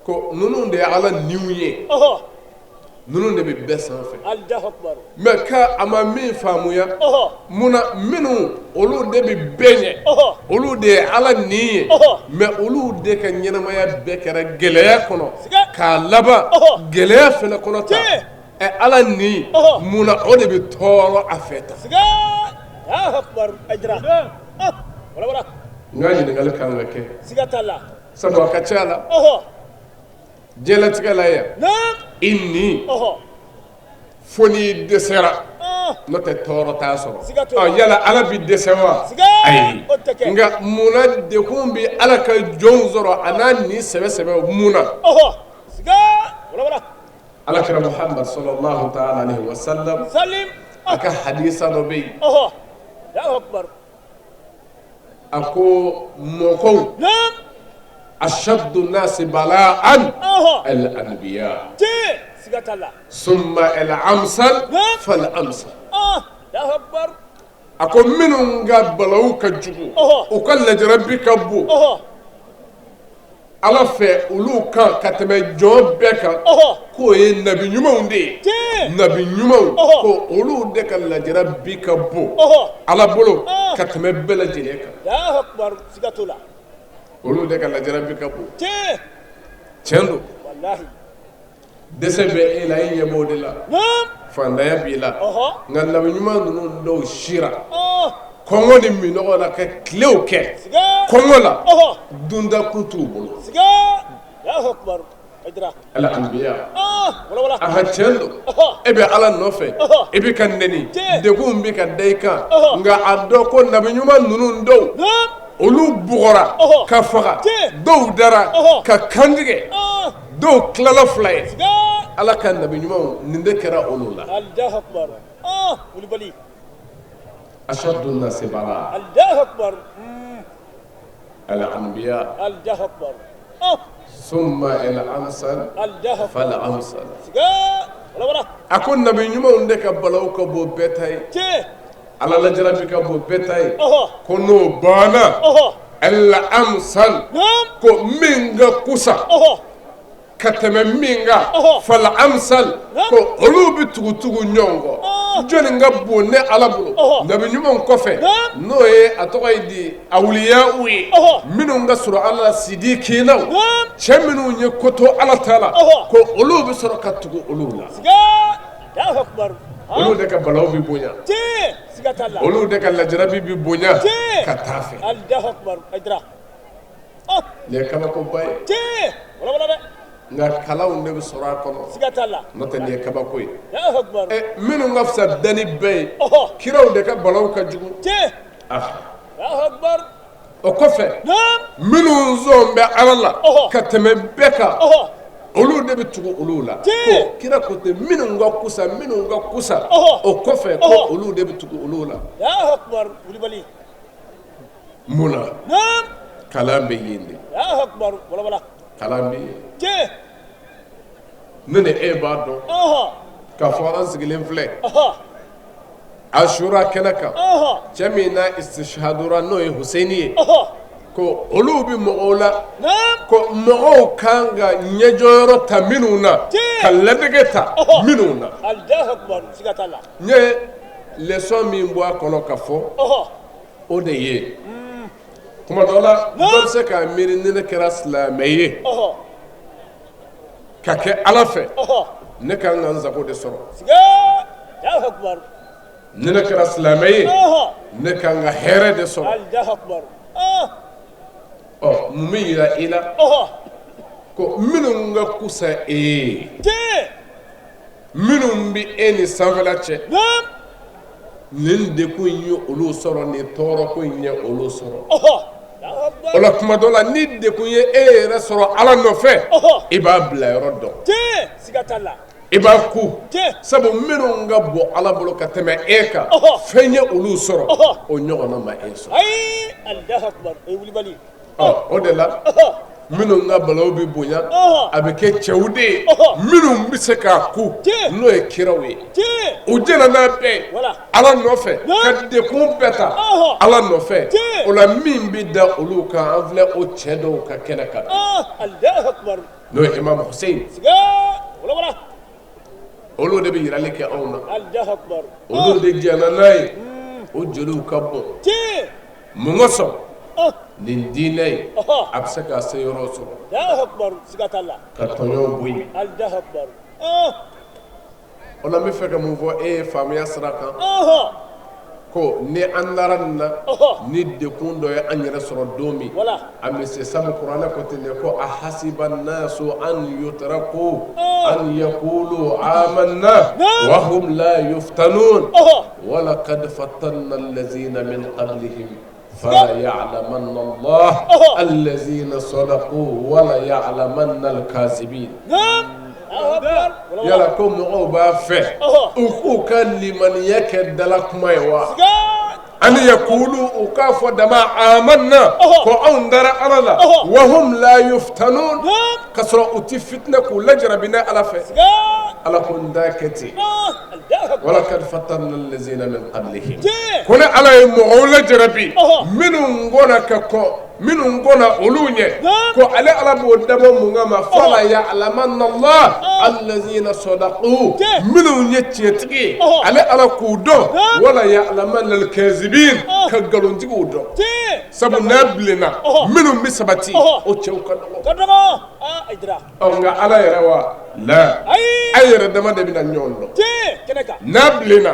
E: ko ninnu de ye Ala niw ye, ninnu de bɛ bɛɛ sanfɛ, mais k'a ma min faamuya, munna minnu olu de bɛ bɛɛ ɲɛ, olu de ye Ala ni ye, mais olu de ka ɲɛnamaya bɛɛ kɛra gɛlɛya kɔnɔ k'a laban gɛlɛya fana kɔnɔ tan, ɛ Ala ni munna o de bɛ tɔɔrɔ a fɛ tan? N ka ɲininkali kan ka kɛ, sabu a ka ca la diɲɛlatigɛ la yan, i ni fo n'i dɛsɛra, n'o tɛ tɔɔrɔ t'a sɔrɔ. Yala Ala bɛ dɛsɛ wa? Ayi. Nka munna degun bɛ Ala ka jɔnw sɔrɔ a n'a ni sɛbɛ sɛbɛ, mun na? Ala kira Muhammad sallallahu ta'ala alaihi wa sallam a ka hadisa dɔ bɛ yen, a ko mɔgɔw ashaddu nasi bala'an al anbiya summa al amsal fal amsal. A ko minnu ka balawu ka jugu, u ka lajarabi ka bon Ala fɛ olu kan ka tɛmɛ jɔn bɛɛ kan, k'o ye nabi ɲumanw de ye. Nabi ɲumanw, ko olu de ka lajarabi ka bon Ala bolo ka tɛmɛ bɛɛ lajɛlen kan. Olu de ka lajarabi ka bon. Tiɲɛ don, dɛsɛ bɛ e la, e ɲɛ b'o de la, fantanya b'i la, nka nabi ɲuman ninnu dɔw sira kɔngɔ ni minnɔgɔ la ka tilew kɛ kɔngɔ la, dunda kun t'u bolo. Al anbiya, a ka tiɲɛ don, e bɛ Ala nɔfɛ, e bɛ ka nɛni, degun bɛ ka da i kan, nka a dɔn ko nabi ɲuman ninnu dɔw olu bugɔra ka faga, dɔw dara ka kantigɛ, dɔw tilala fila ye. Ala ka nabi ɲumanw, nin de kɛra olu la. Ashaddu nasi bala al anbiya summa al amsal fal amsal. A ko nabi ɲumanw de ka balawu ka bon bɛɛ ta ye, Ala lajarabi ka bon bɛɛ ta ye. Ko n'o banna, al amsal, ko min ka kusa ka tɛmɛ min kan, fal amsal, ko olu bɛ tugu tugu ɲɔgɔn kɔ. Jɔnni ka bon ne Ala bolo nabi ɲumanw kɔfɛ? N'o ye a tɔgɔ ye di awliyaw ye, minnu ka surun Ala la, sidikinaw, cɛ minnu ye ko to Ala ta la, ko olu bɛ sɔrɔ ka tugu olu la. Olu de ka balawu bɛ bonya, olu de ka lajarabi bɛ bonya ka taa fɛ. Nin ye kabakoba ye, nka kalanw de bɛ sɔrɔ a kɔnɔ, n'o tɛ nin ye kabako ye. Minnu ka fisa danni bɛɛ ye, kiraw de ka balawu ka jugu. O kɔfɛ, minnu sɔn bɛ Ala la ka tɛmɛ bɛɛ kan, olu de bɛ tugu olu la. Ko kira ko ten, minnu ka kusa, minnu ka kusa o kɔfɛ, ko olu de bɛ tugu olu la. Mun na? Kalan bɛ yen de. Kalan bɛ yen. Ne ni e b'a dɔn k'a fɔ an sigilen filɛ Asura kɛnɛ kan, cɛ min n'a istishhadura n'o ye Huseyini ye, ko olu bɛ mɔgɔw la, ko mɔgɔw kan ka ɲɛjɔyɔrɔ ta minnu na, ka ladege ta minnu na. N ye leçon min bɔ a kɔnɔ ka fɔ, o de ye tuma dɔ la dɔ bɛ se k'a miiri ni ne kɛra silamɛ ye ka kɛ Ala fɛ, ne ka kan ka n sago de sɔrɔ. Ni ne kɛra silamɛ ye, ne ka kan ka hɛrɛ de sɔrɔ. Ɔ, mun bɛ jira i la ko minnu ka kusa e ye, minnu bɛ e ni sanfɛla cɛ, nin degun in ye olu sɔrɔ, nin tɔɔrɔko in ye olu sɔrɔ. O la tuma dɔ la, ni degun ye e yɛrɛ sɔrɔ Ala nɔfɛ, i b'a bila yɔrɔ dɔn, i b'a ku, sabu minnu ka bon Ala bolo ka tɛmɛ e kan, fɛn ye olu sɔrɔ, o ɲɔgɔnna ma e sɔrɔ. Ɔ, o de la minnu ka balawu bɛ bonya, a bɛ kɛ cɛw de ye minnu bɛ se k'a ku, n'o ye kiraw ye. U jɛnna n'a bɛɛ ye Ala nɔfɛ, ka degun bɛɛ ta Ala nɔfɛ. O la min bɛ da olu kan, an filɛ o cɛ dɔw ka kɛnɛ kan, n'o ye Imam Hussein. Olu de bɛ yirali kɛ anw na, olu de jɛnna n'a ye, o joliw ka bon. Mun kosɔn nin diinɛ ye a bɛ se ka se yɔrɔ sɔrɔ ka tɔɲɔ bɔ yen? O la n bɛ fɛ ka mun fɔ e ye faamuya sira kan, ko ni an dara nin na, ni degun dɔ ye an yɛrɛ sɔrɔ don min, an bɛ se, sabu kuranɛ ko ten de, ko ahasiba nasu an yutraku an yakulu amanna wa hum la yuftanun walaqad fatanna allazina min qablihim fala ya'lamanna Allah allazina sadaqu wala ya'lamanna al-kazibin. Yala ko mɔgɔw b'a fɛ u k'u ka limaniya kɛ dala kuma ye wa? An yakulu, u k'a fɔ dama amanna, ko anw dara Ala la, wa hum la yuftanun, ka sɔrɔ u tɛ fitinɛ k'u lajarabi ne Ala fɛ. Ala ko n t'a kɛ ten. Walaqad fatanna allazina min qablihim, ko ne Ala ye mɔgɔw lajarabi minnu kɔnna ka kɔn, minnu kɔnna olu ɲɛ, ko ale Ala b'o dabɔ mun kama? Fala ya'lamanna Allah allazina sadaqu, minnu ye tiɲɛtigi ye, ale Ala k'u dɔn, wala ya'lamanna al-kazibin, ka nkalontigiw dɔn. Sabu n'a bilenna, minnu bɛ sabati, o cɛw ka dɔgɔ. Nka Ala yɛrɛ wa la, a yɛrɛ dama de bɛna ɲɔgɔn dɔn n'a bilenna.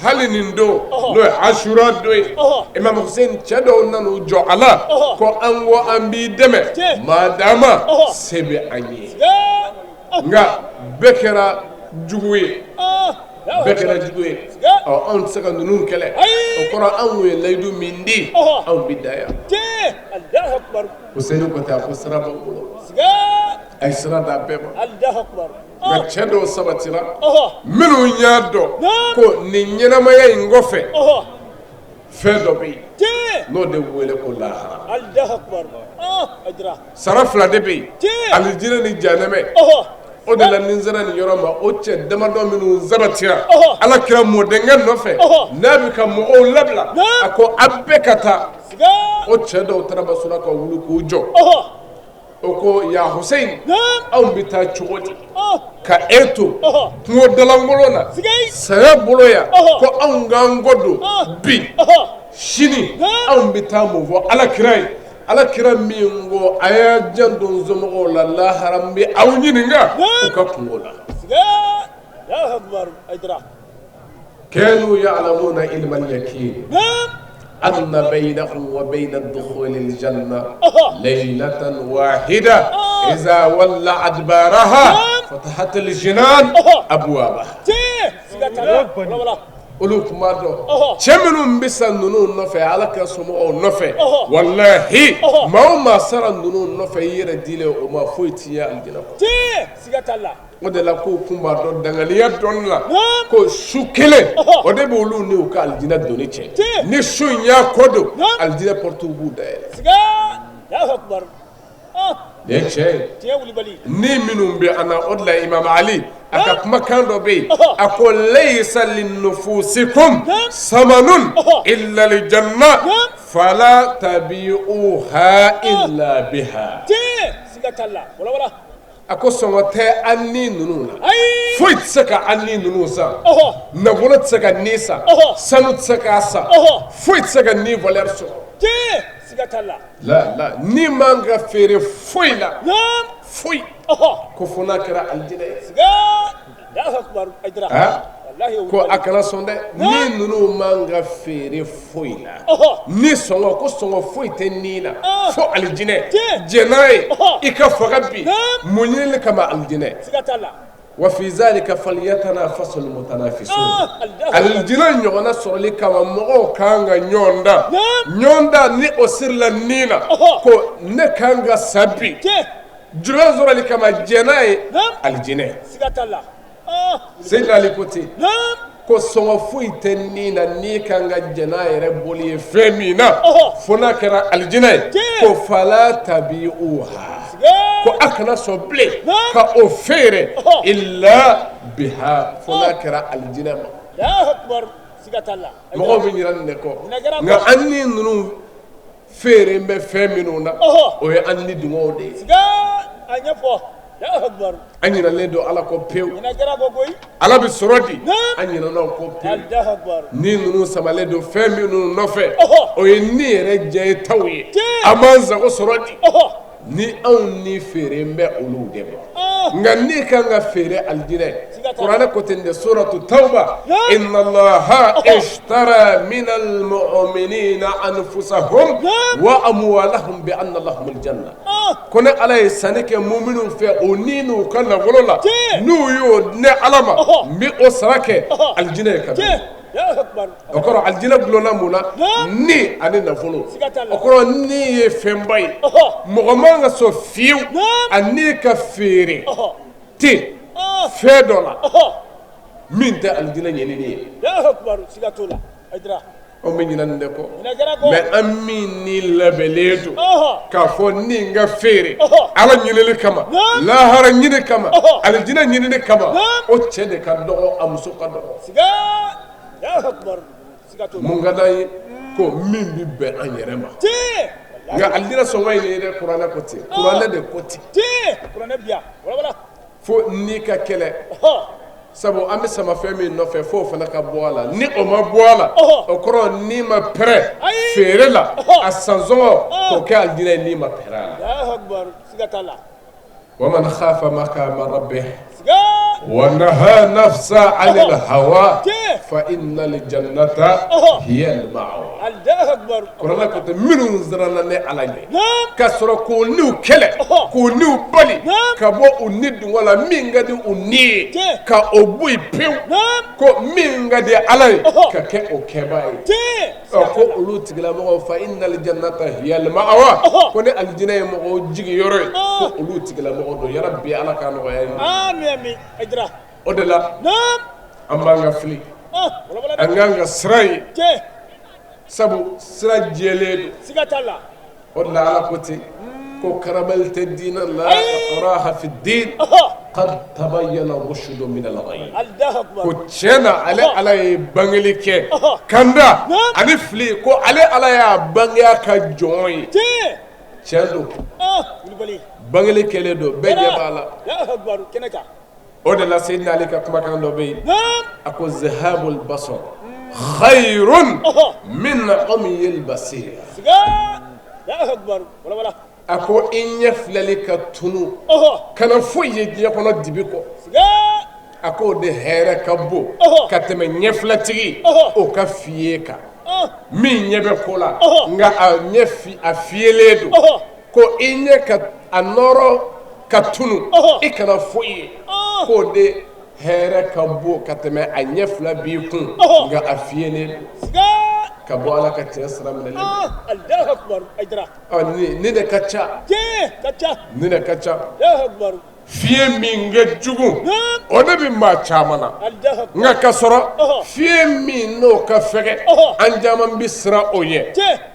E: Hali nin don, n'o ye Asura don ye, Imam Hussein cɛ dɔw nan'u jɔ a la ko an ko an b'i dɛmɛ maadama se bɛ an ye. Nka bɛɛ kɛra jugu ye, bɛɛ kɛra jugu ye. Ɔ, anw tɛ se ka ninnu kɛlɛ. O kɔrɔ, anw ye layidu min di, anw bɛ da yan. Hussein ko ten, a ko sira b'aw bolo, a ye sira d'a bɛɛ ma. Nka cɛ dɔw sabatira minnu y'a dɔn ko nin ɲɛnamaya in kɔfɛ fɛn dɔ bɛ yen, n'o de wele ko lahara. Sara fila de bɛ yen, alijinɛ ni janɛmɛ. O de la ni n sera nin yɔrɔ ma, o cɛ damadɔ minnu sabatira Ala kira mɔdenkɛ nɔfɛ, n'a bɛ ka mɔgɔw labila, a ko a bɛɛ ka taa. O cɛ dɔw taara Basura ka wuli k'u jɔ, o ko ya Hussein, anw bɛ taa cogo di ka e to kungo dalankolon na, saya bolo yan, ko anw k'an kɔ don bi, sini anw bɛ taa mun fɔ Ala kira ye? Ala kira min ko a y'a janto n somɔgɔw la, lahara n bɛ aw ɲininka u ka kunko la. Kanu ya'lamuna ilma al-yaqin anna baynahum wa bayna dukhul al-janna laylatan wahida iza walla adbaraha fatahat al-jinan abwabaha. Olu tun b'a dɔn cɛ minnu bɛ sa ninnu nɔfɛ, Ala kira somɔgɔw nɔfɛ, walahi maa o maa sara ninnu nɔfɛ, i yɛrɛ dilen o ma, foyi t'i ye alijinɛ kɔnɔ. O de la k'u kun b'a dɔn danganiya dɔnni la ko su kelen o de bɛ olu ni u ka alijinɛ donni cɛ. Ni su in y'a kɔ don, alijinɛ porte b'u dayɛlɛ. Nin ye tiɲɛ ye.
F: Tiɲɛ wulibali.
E: Ni minnu bɛ an na, o de la Imam Ali a ka kumakan dɔ bɛ yen, a ko layisa linufusikum samanun illa aljanna fala tabi'uha illa biha.
F: Tiɲɛ, siga t'a la, wala wala.
E: A ko sɔngɔ tɛ an ni ninnu na.
F: Ayi.
E: Foyi tɛ se ka an ni ninnu san. Nafolo tɛ se ka ni san, sanu tɛ se k'a san, foyi tɛ se ka ni valeur sɔrɔ.
F: Tiɲɛ, siga t'a la.
E: La la, ni man ka feere foyi la, foyi, ko fo n'a kɛra alijinɛ ye. Ko a kana sɔn dɛ, ni ninnu man ka feere foyi la, ni sɔngɔ, ko sɔngɔ foyi tɛ ni na fo alijinɛ. Jɛn n'a ye i ka faga bi mun ɲinili kama? Alijinɛ. Wa fi zalika falyatanafasil mutanafisun. Alijinɛ ɲɔgɔnna sɔrɔli kama, mɔgɔw kan ka ɲɔgɔn da, ɲɔgɔn da ni o sirila ni na, ko ne kan ka sa bi jumɛn sɔrɔli kama? Jɛn n'a ye alijinɛ. Seyidina Ali ko ten ko sɔngɔ foyi tɛ ni na, ni kan ka jɛn n'a yɛrɛ boli ye fɛn min na, fo n'a kɛra alijinɛ ye. Ko fala tabi'uha, ko a kana sɔn bilen ka o feere, illa biha, fo n'a kɛra alijinɛ ma. Mɔgɔw bɛ ɲinɛ nin de kɔ, nka an ni ninnu feere bɛ fɛn minnu na, o ye an ni dungɔw de ye. An ɲinalen don Ala kɔ pewu. Ala bɛ sɔrɔ di, an ɲinɛna o kɔ pewu. Ni ninnu samalen don fɛn minnu nɔfɛ, o ye ni yɛrɛ diya ye taw ye, an b'an sago sɔrɔ di. Ni anw ni feere bɛ olu de ma, nka ni kan ka feere alijinɛ. Kuranɛ ko ten de, suratu tawba, inna allaha ishtara minal mu'minina anfusahum wa amwalahum bi anna lahumul janna. Ko ne Ala ye sanni kɛ muminuw fɛ o ni n'u ka nafolo la, n'u y'o di ne Ala ma, n bɛ o sara kɛ alijinɛ ye ka o kɔrɔ alijinɛ bulonna mun na? Ni ani nafolo. O kɔrɔ ni ye fɛnba ye, mɔgɔ man ka sɔn fiyewu a ni ka feere ten fɛn dɔ la min tɛ alijinɛ ɲinini ye. Anw bɛ ɲinɛ nin de kɔ, mais an min ni labɛnnen don k'a fɔ ni n ka feere Ala ɲinini kama, lahara ɲini kama, alijinɛ ɲinini kama, o cɛ de ka dɔgɔ, a muso ka dɔgɔ. Mun ka d'an ye? Ko min bɛ bɛn an yɛrɛ ma. Nka alijinɛ sɔngɔ ye nin ye dɛ, kuranɛ ko ten, kuranɛ de ko ten. Fo ni ka kɛlɛ, sabu an bɛ sama fɛn min nɔfɛ, f'o fana ka bɔ a la. Ni o ma bɔ a la, o kɔrɔ ni ma pɛrɛ feere la, a sansɔngɔ k'o kɛ alijinɛ ye, ni ma pɛrɛ a la. Wa man khafa maqama rabbih wa naha nafsa anil hawa fa innal jannata hiya al ma'wa. Kuranɛ ko ten, minnu siranna ne Ala ɲɛ ka sɔrɔ k'u niw kɛlɛ, k'u niw bali ka bɔ u ni dungɔ la min ka di u ni ye, ka o bɔ yen pewu, ko min ka di Ala ye ka kɛ o kɛbaa ye. Ɔ, ko olu tigilamɔgɔw, fa innal jannata hiya al ma'wa, ko ni alijinɛ ye mɔgɔw jigiyɔrɔ ye, ko olu tigilamɔgɔw don. Yarabi, Ala k'a nɔgɔya ye. O de la an b'an ka fili, an k'an ka sira ye, sabu sira jɛlen don.
F: Siga t'a la.
E: O de la Ala ko ten ko karabali tɛ diinɛ la, ikraha fi din, qad tabayyana rushdu min al-ghayy. Ko tiɲɛ na, ale Ala ye bangeli kɛ kanda ani fili, ko ale Ala y'a bange a ka jɔn ye. Tiɲɛ don, bangeli kɛlen don, bɛɛ ɲɛ b'a la. O de la Seyidina Ali ka kumakan dɔ bɛ yen, a ko zahabul basar khayrun min umyil basir. A ko i ɲɛ filɛli ka tunu kana foyi ye diɲɛ kɔnɔ dibi kɔ, a ko o de hɛrɛ ka bon ka tɛmɛ ɲɛfilɛtigi o ka fiye kan, min ɲɛ bɛ ko la nka a ɲɛ a fiyelen don. Ko i ɲɛ ka a nɔɔrɔ ka tunu, i kana foyi ye, k'o de hɛrɛ ka bon ka tɛmɛ a ɲɛ fila b'i kun nka a fiyelen ka bɔ Ala ka tiɲɛ sira minɛli. Nin de ka ca, nin de ka ca. Fiye min ka jugu, o de bɛ maa caman na, nka ka sɔrɔ fiye min n'o ka fɛgɛ, an caman bɛ siran o ɲɛ,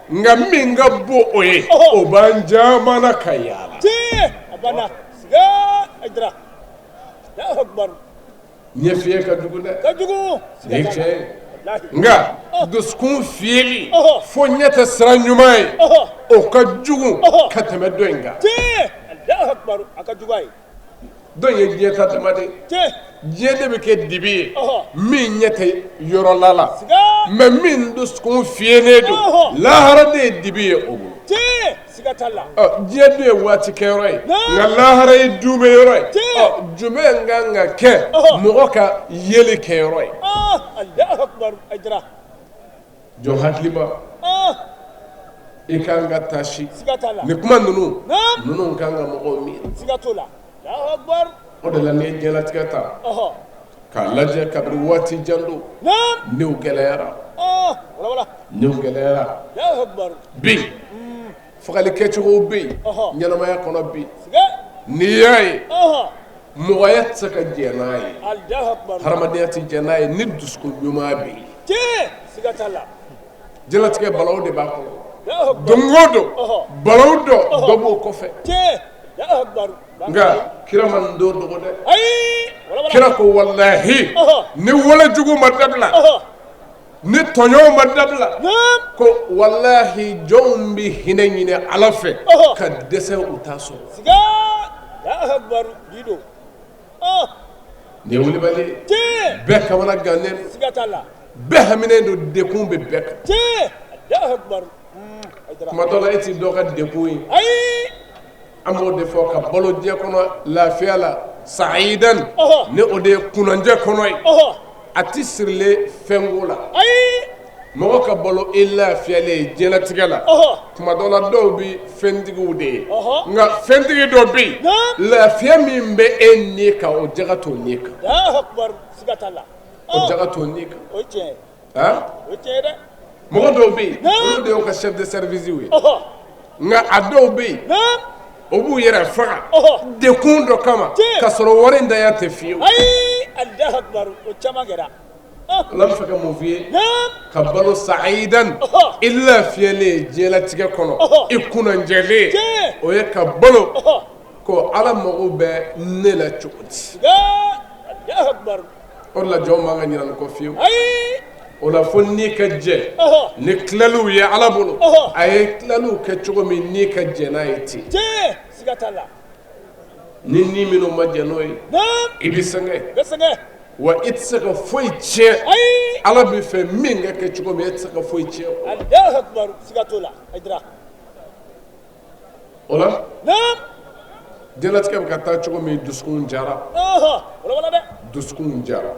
E: nka min ka bon o ye, o b'an caman na ka yaala.
F: banna. Siga Hayidara. Alahu akibaru.
E: Ɲɛfiyɛ ka jugu dɛ.
F: Ka jugu.
E: Nin ye tiɲɛ ye. Nka dusukun fiyɛli fo ɲɛ tɛ sira ɲuman ye, o ka jugu ka tɛmɛ dɔ in kan.
F: Tiɲɛ. Alahu akibaru, a ka jugu a ye.
E: Dɔ in ye diɲɛ ta dama de ye.
F: Tiɲɛ.
E: Diɲɛ de bɛ kɛ dibi ye min ɲɛ tɛ yɔrɔ la la, mais min dusukun fiyɛlen don, lahara de ye dibi ye o bolo.
F: Tiɲɛ, siga t'a la.
E: Ɔ, diɲɛ dun ye waati kɛyɔrɔ ye, nka lahara ye duumɛ yɔrɔ ye. Ɔ, jumɛn kan ka kɛ mɔgɔ ka yeli kɛyɔrɔ ye?
F: Alahu akibaru Hayidara.
E: Jɔn hakilima, i kan ka taasi.
F: Siga t'a la.
E: Nin kuma ninnu kan ka mɔgɔw miiri.
F: Siga t'o la. Alahu akibaru.
E: O de la n'i ye diɲɛlatigɛ ta k'a lajɛ, kabini waati jan don, niw gɛlɛyara, niw gɛlɛyara. Bi fagali kɛcogow bɛ yen ɲɛnamaya kɔnɔ bi, n'i y'a ye mɔgɔya tɛ se ka jɛn n'a ye, hadamadenya tɛ jɛn n'a ye ni dusukun ɲuman bɛ yen. Diɲɛlatigɛ balawu de b'a kɔnɔ, don o don balawu dɔ b'o kɔfɛ. Nka kira ma nin don dogo dɛ. Kira ko walahi ni wale jugu ma dabila, ni tɔɲɔw ma dabila, ko walahi jɔnw bɛ hinɛ ɲini Ala fɛ ka dɛsɛ u t'a sɔrɔ. Nin ye wulibali ye, bɛɛ kamana gannen don, bɛɛ haminen don, degun bɛ bɛɛ kan. Tuma dɔ la e t'i dɔ ka degun ye. An b'o de fɔ ka balo diɲɛ kɔnɔ lafiya la, sa'idan, ni o de ye kunnandiya kɔnɔ ye, a tɛ sirilen fɛnko la. Mɔgɔ ka balo e lafiyalen ye diɲɛlatigɛ la, tuma dɔ la dɔw bɛ fɛntigiw de ye, nka fɛntigi dɔ bɛ yen, lafiya min bɛ e ni kan, o jaga t'o ni kan. O jaga t'o ni kan. Mɔgɔ dɔw bɛ yen, olu de y'u ka chef de service ye, nka a dɔw bɛ yen, o b'u yɛrɛ faga dekun dɔ kama, ka sɔrɔ wari in daya tɛ fiyewu. Ala bɛ fɛ ka mun f'i ye? Ka balo sa'idan, i lafiyalen diɲɛlatigɛ kɔnɔ, i kunnajɛlen, o ye ka balo ko Ala mago bɛ ne la cogo di? O de la jɔn man ka ɲinɛ nin kɔ fiyewu. O la fo ni ka jɛ ni tilaliw ye Ala bolo, a ye tilaliw kɛ cogo min ni ka jɛ n'a ye ten. Ni ni minnu ma jɛ n'o ye, i bɛ sɛgɛn, wa i tɛ se ka foyi tiɲɛ. Ala bɛ fɛ min ka kɛ cogo min, e tɛ se ka foyi tiɲɛ. O la diɲɛlatigɛ bɛ ka taa cogo min, dusukun jara, dusukun jara.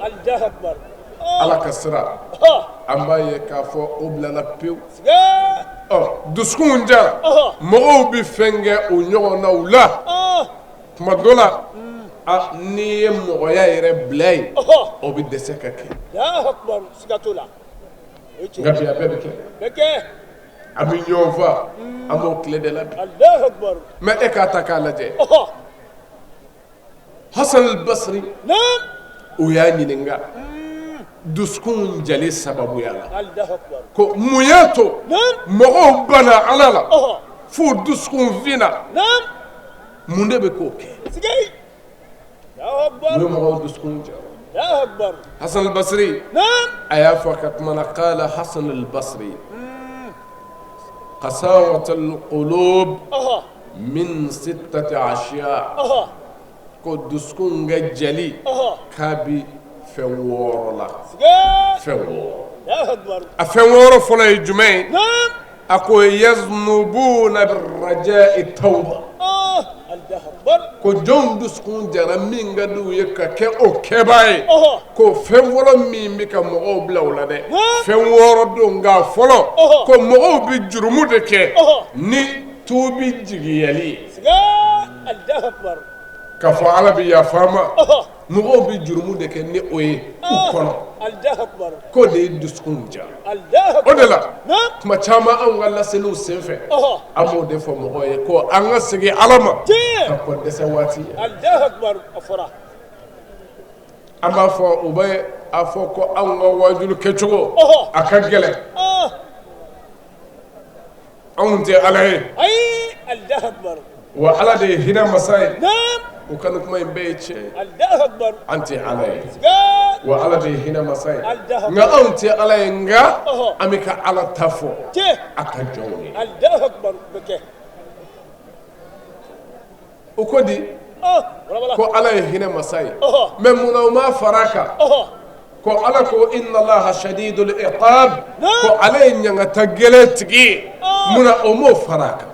E: Ala ka sira, an b'a ye k'a fɔ o bilala pewu. Ɔ, dusukun jara, mɔgɔw bɛ fɛn kɛ o ɲɔgɔnnaw la. Tuma dɔ la, n'i ye mɔgɔya yɛrɛ bila yen, o bɛ dɛsɛ ka kɛ. Nka bi a bɛɛ bɛ kɛ. An bɛ ɲɔgɔn fa, an b'o tile de la bi. Mais e k'a ta k'a lajɛ, Hasan al-Basri, u y'a ɲininka dusukun jali sababuya la, ko mun y'a to mɔgɔw banna Ala la f'u dusukun finna, mun de bɛ k'o kɛ? Mun ye mɔgɔw dusukun ja? Hasan al-Basri a y'a fɔ a ka kuma na, qala Hasan al-Basri qasawatul qulub min sittati ashiya, ko dusukun ka jali k'a bi fɛn wɔɔrɔ la. Fɛn wɔɔrɔ. A fɛn wɔɔrɔ fɔlɔ ye jumɛn ye? A ko yaznubuna birraja'i tawba, ko jɔnw dusukun jara min ka di u ye ka kɛ o kɛbaa ye, ko fɛn fɔlɔ min bɛ ka mɔgɔw bila o la dɛ, fɛn wɔɔrɔ don, nka fɔlɔ ko mɔgɔw bɛ jurumu de kɛ ni tuubi jigiyali ye, k'a fɔ Ala bɛ yafa ma. Mɔgɔw bɛ jurumu de kɛ ni o ye u kɔnɔ, k'o de ye dusukun ja. O de la tuma caman anw ka laseliw senfɛ, an b'o de fɔ mɔgɔw ye ko an ka segin Ala ma ka kɔn dɛsɛ waati ye. An b'a fɔ, u bɛ a fɔ ko anw ka waajuli kɛcogo a ka gɛlɛn, anw tɛ Ala ye. Wa Ala de ye hinɛ masa ye. U ka nin kuma in bɛɛ ye tiɲɛ ye. An tɛ Ala ye. Wa Ala de ye hinɛ masa ye. Nka anw tɛ Ala ye, nka an bɛ ka Ala ta fɔ a ka jɔnw ye. U ko di ko Ala ye hinɛ masa ye, mais munna u ma fara a kan ko Ala ko inna Allaha shadidul iqab, ko ale ye ɲangata gɛlɛn tigi ye, munna o m'o fara a kan?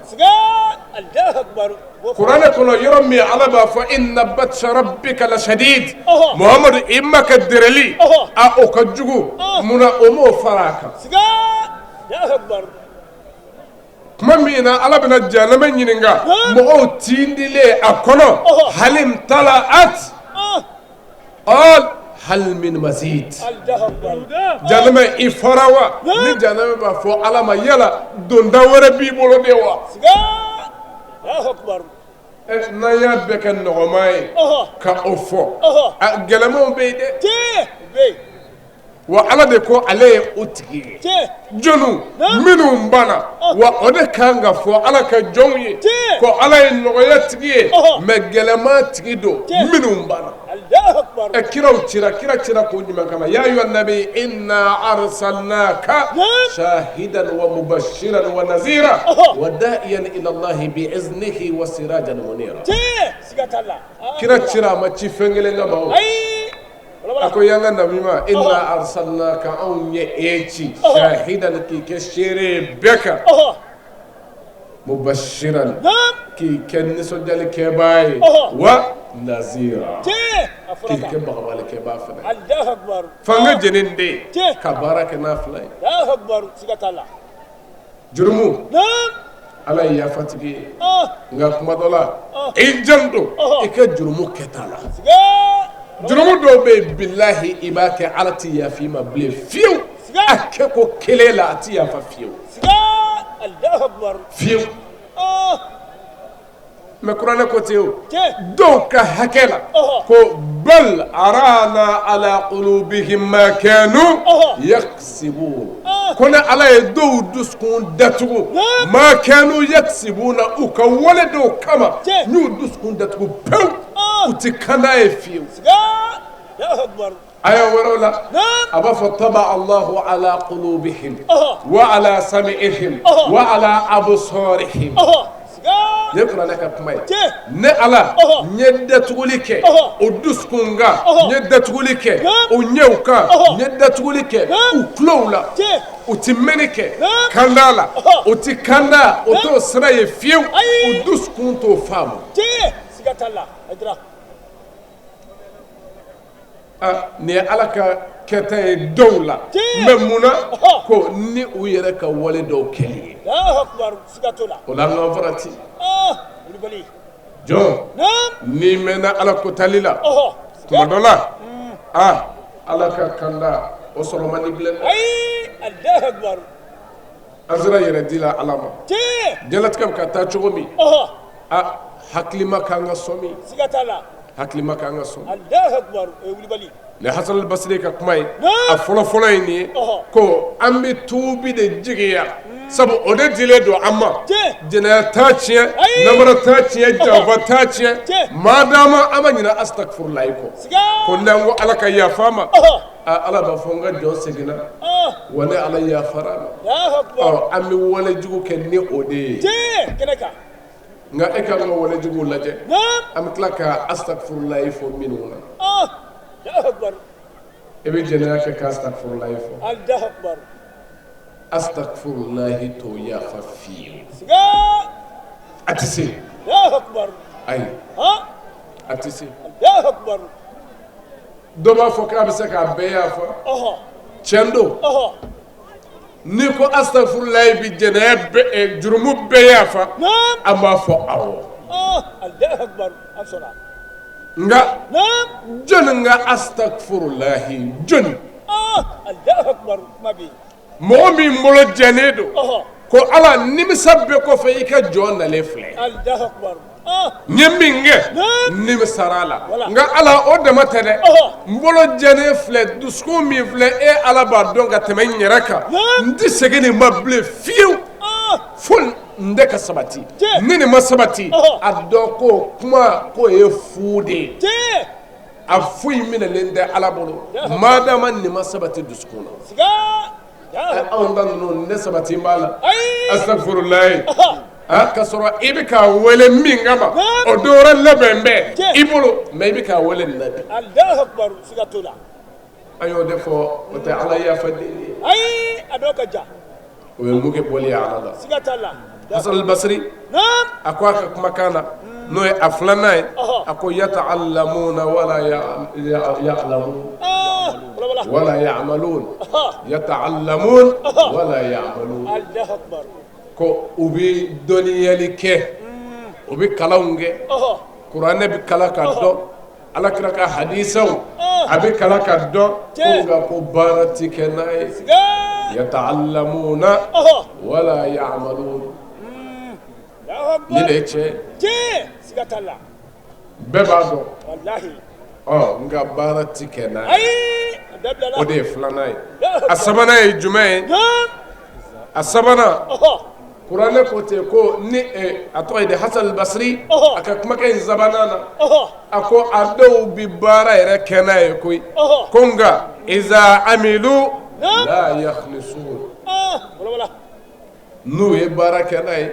E: Kuranɛ kɔnɔ yɔrɔ min Ala b'a fɔ inna batsha rabbika la shadid, Muhamadu i ma ka dɛrɛli a o ka jugu, munna o m'o fara a kan? Tuma min na Ala bɛna jahanama ɲininka mɔgɔw tindilen a kɔnɔ halim talaat qal hal min mazid, jahanama i fara wa? Ni jahanama b'a fɔ Ala ma yala donda wɛrɛ b'i bolo de wa? N'an y'a bɛɛ kɛ nɔgɔma ye ka o fɔ, a gɛlɛmanw bɛ yen dɛ. Wa Ala de ko ale ye o tigi ye. Jɔnw minnu banna, wa o de kan ka fɔ Ala ka jɔnw ye ko Ala ye nɔgɔya tigi ye, mais gɛlɛman tigi don minnu banna. Ɛ kiraw cira, kira cira kun jumɛn kama? Ya ayuha nabi inna arsalnaka shahidan wa mubashiran wa nazira wa da'iyan ila Allahi bi iznihi wa sirajan munira. Kira cira, a ma ci fɛn kelen kama o. A ko y'an ka nabi ma inna arsalnaka, anw ye e ci shahidan, k'i kɛ seere ye bɛɛ kan, mubashiran, k'i kɛ nisɔndiyalikɛbaa ye, wa nazira, k'i kɛ bagabalikɛbaa fana. Fanga jeni den ka baara kɛ n'a fila ye. Jurumu, Ala ye yafatigi ye, nka kuma dɔ la i janto i ka jurumu kɛta la. Jurumu dɔw bɛ yen, bilahi, i b'a kɛ, Ala tɛ yafa i ma bilen fiyewu. A kɛ ko kelen la, a tɛ yafa fiyewu fiyewu. Mais kuranɛ ko ten o, dɔw ka hakɛ la ko bal arana ala qulubihim ma kanu yaksibun, ko ne Ala ye dɔw dusukun datugu, ma kanu yaksibuna, u ka wale dɔw kama, n y'u dusukun datugu pewu, u tɛ kanda ye fiyewu. Aya wɛrɛw la, a b'a fɔ taba Allahu ala qulubihim wa ala sam'ihim wa ala absarihim. Nin ye kuranɛ ka kuma ye. Ne Ala n ye datuguli kɛ o dusukun kan, n ye datuguli kɛ o ɲɛw kan, n ye datuguli kɛ u tulow la, u tɛ mɛnni kɛ kanda la, u tɛ kanda, o t'o sira ye fiyewu, u dusukun t'o faamu. Nin ye Ala ka kɛta ye dɔw la, mais mun na ko ni u yɛrɛ ka wale dɔw kɛli ye. O la an k'an farati. Jɔn n'i mɛnna Ala kotali la tuma dɔ la, aa Ala ka kanda o sɔrɔ man di bilen dɛ. An sera yɛrɛ di la Ala ma. Diɲɛlatigɛ bɛ ka taa cogo min, a hakilima kan ka sɔmi, hakilima kan ka sɔmi. Nin Hasan al-Basri ka kuma ye, a fɔlɔ fɔlɔ ye nin ye ko an bɛ tuubi de jigiya, sabu o de dilen don an ma. Jɛnɛya t'a tiɲɛ, namara t'a tiɲɛ, janfa t'a tiɲɛ, maadama an ma ɲinɛ astagfirulayi kɔ. Ko n'an ko Ala ka yafa an ma, Ala b'a fɔ n ka jɔn seginna, wa ne Ala yafara a ma. Ɔ, an bɛ wale jugu kɛ ni o de ye, nka e k'an ka wale juguw lajɛ, an bɛ tila ka astagfirulayi fɔ minnu na. E bɛ jɛnɛya kɛ ka astagfirulayi fɔ, astagfirulayi t'o yafa fiyewu, a tɛ se, ayi, a tɛ se. Dɔ b'a fɔ k'a bɛ se k'a bɛɛ yafa, tiɲɛ don. N'i ko astagfirulayi bɛ jɛnɛya jurumu bɛɛ yafa, an b'a fɔ awɔ. Nka jɔnni ka astagfirulayi, jɔnni? Mɔgɔ min bolo jɛlen don ko Ala nimisa bɛɛ kɔfɛ i ka jɔn nalen filɛ, n ye min kɛ nimisara a la, nka Ala o dama tɛ dɛ, n bolo jɛlen filɛ, dusukun min filɛ e Ala b'a dɔn ka tɛmɛ n yɛrɛ kan, n tɛ segin nin ma bilen fiyewu fo n nin de ka sabati ni nin ma sabati a dɔn ko kuma k'o ye fu de ye a foyi minɛlen tɛ Ala bolo madama nin ma sabati dusukun na anw ta ninnu nin de sabati b'a la asafurulayi k'a sɔrɔ i bɛ k'a wele min kama o dɔ wɛrɛ labɛn bɛ i bolo mais i bɛ k'a wele nin na bi an y'o de fɔ o tɛ Ala yafa deli ye
F: ayi a dɔw ka ja
E: o ye muge bɔli ye Ala la
F: siga t'a la
E: Hasan al-Basri a ko a ka kumakan na n'o ye a filanan ye a ko yata'allamuna wala ya'lamun wala ya'malun yata'allamun wala ya'malun ko u bɛ dɔnniyali kɛ u bɛ kalanw kɛ kuranɛ bɛ kalan ka dɔn Ala kira ka hadisaw a bɛ kalan ka dɔn ko nka ko baara tɛ kɛ n'a ye yata'allamuna wala ya'malun nin de ye tiɲɛ
F: ye siga t'a la
E: bɛɛ b'a dɔn
F: walahi
E: ɔ nka baara tɛ kɛ n'a ye
F: ayi a dabilala
E: o de ye filanan ye a sabanan ye jumɛn ye a sabanan kuranɛ ko ten ko ni a tɔgɔ ye di Hasan al-Basri a ka kumakɛ in sabanan na a ko a dɔw bɛ baara yɛrɛ kɛ n'a ye koyi ko nka iza amilu la yakhlisun n'u ye baara kɛ n'a ye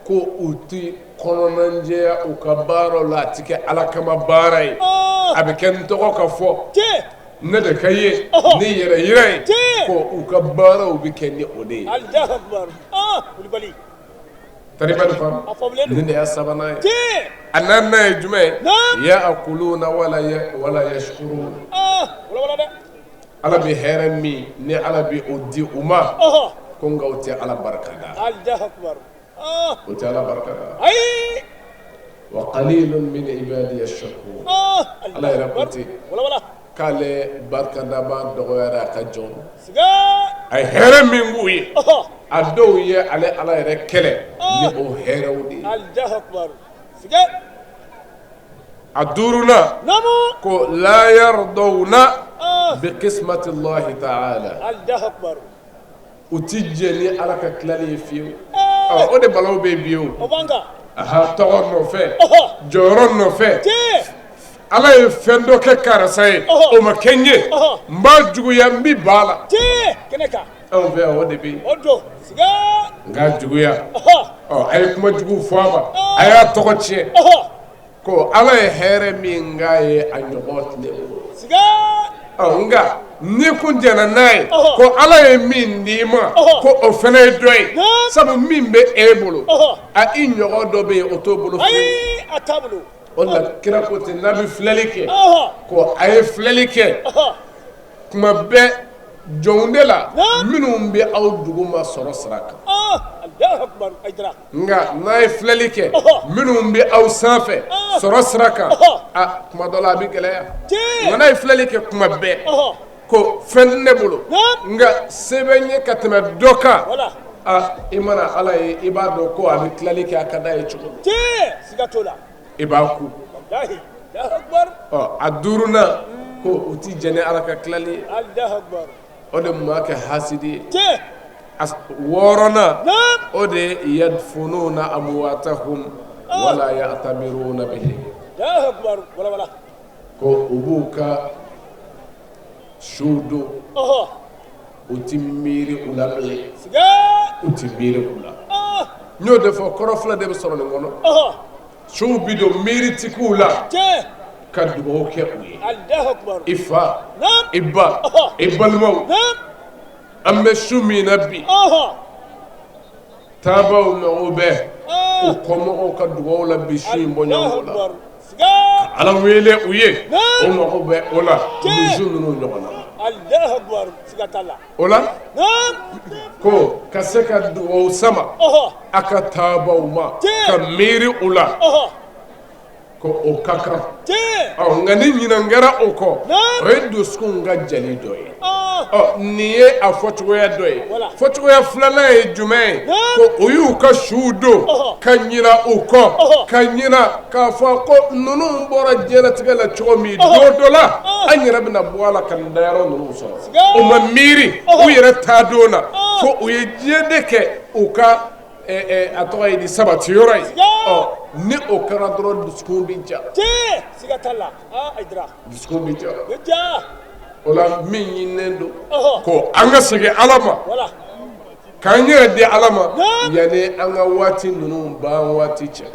E: ko u tɛ kɔnɔnajɛya u ka baaraw la a tɛ kɛ Ala kama baara ye a bɛ kɛ n tɔgɔ ka fɔ ne de ka ye ni yɛrɛ yira ye ko u ka baaraw bɛ kɛ ni o de ye tariba faamu nin de y'a sabanan ye a naaninan ye jumɛn ye ya'kuluna wala yashkurun Ala bɛ hɛrɛ min ni Ala bɛ o di u ma ko nka u tɛ Ala barika da u tɛ Ala barika da wa qalilun min ibadiya shakur Ala yɛrɛ ko ten k'ale barikadaba dɔgɔyara a ka jɔn a ye hɛrɛ min k'u ye a dɔw ye ale Ala yɛrɛ kɛlɛ ni o hɛrɛw de ye a duurunan ko la yardawna bi qismati Allahi ta'ala u ti jɛn ni Ala ka tilali ye fiyewu o de balawu bɛ bi o aha tɔgɔ nɔfɛ jɔyɔrɔ nɔfɛ Ala ye fɛn dɔ kɛ karisa ye o ma kɛ n ye n b'a juguya n bɛ ban a la anw fɛ yan o de bɛ yen n k'a juguya a ye kuma jugu fɔ a ma a y'a tɔgɔ tiɲɛ ko Ala ye hɛrɛ min k'a ye a ɲɔgɔn tɛ ne bolo nka n'i kun jɛnna n'a ye ko Ala ye min d'i ma ko o fana ye dɔ ye sabu min bɛ e bolo a i ɲɔgɔn dɔ bɛ yen o t'o bolo fiyewu
F: a t'a bolo
E: o la kira ko ten n'a bɛ filɛli kɛ ko a ye filɛli kɛ tuma bɛɛ jɔnw de la minnu bɛ aw duguma sɔrɔ sira kan nka n'a ye filɛli kɛ minnu bɛ aw sanfɛ sɔrɔ sira kan a tuma dɔ la a bɛ gɛlɛya nka n'a ye filɛli kɛ tuma bɛɛ ko fɛn tɛ ne bolo nka se bɛ n ye ka tɛmɛ dɔ kan a i mana Ala ye i b'a dɔn ko a bɛ tilali kɛ a ka d'a ye cogo min i b'a ku a duurunan ko u ti jɛn ni Ala ka tilali ye o de maa kɛ hasidi ye wɔɔrɔnan o de ye yadfununa amwatahum wala ya'tabiruna bihi ko u b'u ka suw don u ti miiri u la bilen u ti miiri u la n y'o de fɔ kɔrɔ fila de bɛ sɔrɔ nin kɔnɔ suw bi don miiri ti k'u la ka dugawu kɛ u ye i fa i ba i balimaw an bɛ su min na bi taabaw mago bɛ u kɔmɔgɔw ka dugawu la bi su in bɔɲɔgɔnko la Ala wele u ye o mago bɛ o la nin su ninnu ɲɔgɔn na o la ko ka se ka dugawu sama a ka taabaw ma ka miiri u la ko o ka kan ɔ nka ni ɲinan kɛra o kɔ o ye dusukun ka jali dɔ ye ɔ nin ye a fɔcogoya dɔ ye fɔcogoya filanan ye jumɛn ye ko o y'u ka suw don ka ɲina u kɔ ka ɲina k'a fɔ ko ninnu bɔra diɲɛlatigɛ la cogo min don dɔ la an yɛrɛ bɛna bɔ a la ka nin dayɔrɔ ninnu sɔrɔ u ma miiri u yɛrɛ taa don na fo u ye diɲɛ de kɛ u ka a tɔgɔ ye di sabati yɔrɔ ye. Ɔ ni o kɛra dɔrɔn dusukun bɛ ja.
F: Siga t'a la. Ayidara.
E: Dusukun bɛ ja. O la min ɲininen don ko an ka segin Ala ma. K'an yɛrɛ di Ala ma yanni an ka waati ninnu ban waati cɛ.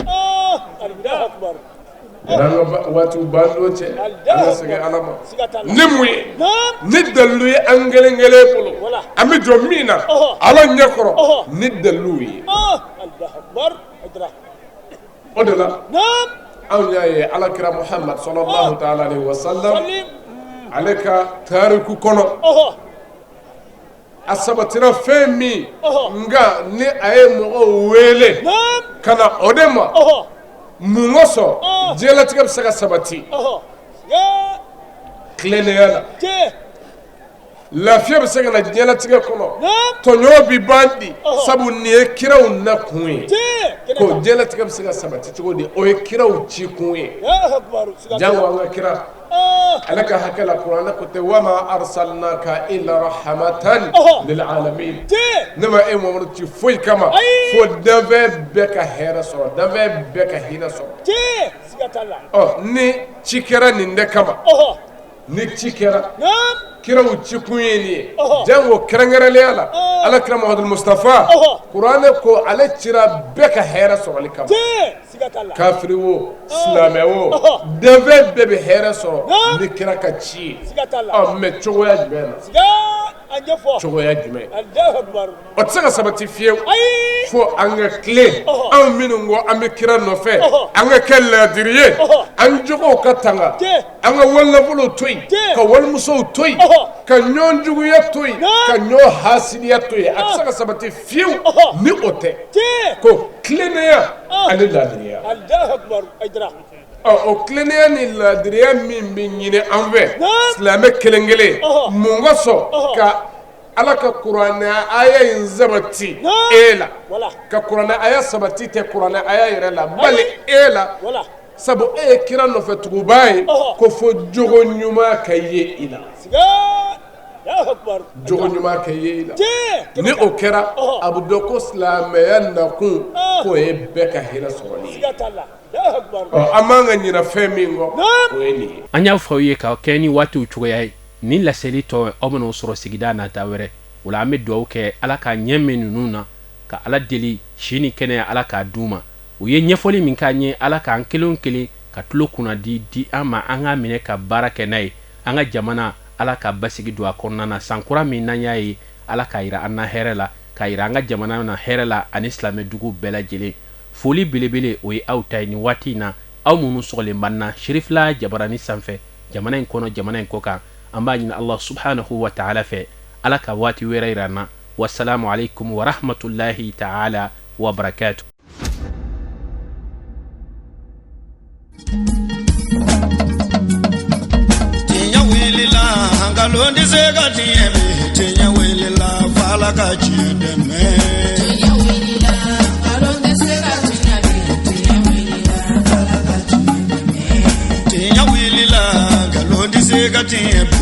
E: Yanni an ka waatiw ban don cɛ, an ka segin Ala ma. Ni mun ye? Ni dalilu ye an kelen kelen bolo, an bɛ jɔ min na Ala ɲɛ kɔrɔ ni dalilu ye. O de la anw y'a ye Ala kira Muhamad salalahu taala alehi wa salam ale ka tariku kɔnɔ. A sabatira fɛn min nka ni a ye mɔgɔw wele ka na o de ma mun kosɔn diɲɛlatigɛ bɛ se ka sabati tilennenya la, lafiya bɛ se ka na diɲɛlatigɛ kɔnɔ, tɔɲɔ bɛ ban di, sabu nin ye kiraw nakun ye. Ko diɲɛlatigɛ bɛ se ka sabati cogo di, o ye kiraw cikun ye. Jango an ka kira ale ka hakɛ la kuranɛ ko tɛ wama arsalnaka illa rahmatan lil alamin. Ne ma e Mamadu ci foyi kama fo danfɛn bɛɛ ka hɛrɛ sɔrɔ, danfɛn bɛɛ ka hinɛ sɔrɔ. Ɔ ni ci kɛra nin de kama, ni ci kɛra kiraw cikun ye nin ye. Jango kɛrɛnkɛrɛnnenya la Ala kira Muhamadu Mustafa, kuranɛ ko ale cira bɛɛ ka hɛrɛ sɔrɔli kama. Kafiri wo, silamɛ wo, danfɛn bɛɛ bɛ hɛrɛ sɔrɔ ni kira ka ci ye. Ɔ mais cogoya jumɛn na? Cogoya jumɛn? O tɛ se ka sabati fiyewu fo an ka tilen. Anw minnu ko an bɛ kira nɔfɛ, an ka kɛ laadiri ye, an jogow ka tanga, an ka walinafolow to yen, ka walimusow to yen, ka ɲɔgɔn juguya to yen, ka ɲɔgɔn hasidiya to yen. A tɛ se ka sabati fiyewu ni o tɛ. Ko tilennenya ani laadiriya. Ɔ o tilennenya ni laadiriya min bɛ ɲini an fɛ silamɛ kelen kelen, mun kosɔn ka Ala ka kuranɛ aya in sabati e la? Ka kuranɛ aya sabati tɛ kuranɛ aya yɛrɛ la, bali e la, sabu e ye kira nɔfɛ tugubaa ye, ko fo jogo ɲuman ka ye i la. Jogo ɲuman ka ye i la. Ni o kɛra, a bɛ dɔn ko silamɛya nakun k'o ye bɛɛ ka hinɛ sɔrɔli ye. Ɔ an man ka ɲinɛ fɛn min kɔ, o ye nin ye.
C: An y'a fɔ aw ye ka kɛ ni waatiw cogoya ye, nin laseli tɔ aw bɛn'o sɔrɔ sigida nata wɛrɛ. O la an bɛ dugawu kɛ Ala ka ɲɛ mɛn ninnu na, ka Ala deli si ni kɛnɛya Ala k'a d'u ma. U ye ɲɛfɔli min k'an ye, Ala k'an kelen o kelen ka tulo kunnadi di an ma, an k'a minɛ ka baara kɛ n'a ye. An ka jamana, Ala ka basigi don a kɔnɔna na. San kura min n'an y'a ye, Ala k'a yira an na hɛrɛ la, k'a yira an ka jamana na hɛrɛ la ani silamɛdugu bɛɛ lajɛlen. Foli belebele o ye aw ta ye nin waati in na, aw minnu sɔgɔlen b'an na Serifila jabarani sanfɛ, jamana in kɔnɔ, jamana in kɔkan. An b'a ɲini Allah subhanahu wa ta'ala fɛ, Ala ka waati wɛrɛ yira an na. Wasalamu alaikum wa rahmatullahi ta'ala wa barakatuh.
A: Tiɲɛ wulila, nkalon tɛ se ka tiɲɛ bi. Tiɲɛ wulila, f'Ala ka tiɲɛ dɛmɛ.
B: Tiɲɛ wulila, nkalon tɛ se ka tiɲɛ bi. Tiɲɛ wulila, f'Ala ka tiɲɛ dɛmɛ.
A: Tiɲɛ wulila, nkalon tɛ se ka tiɲɛ bi.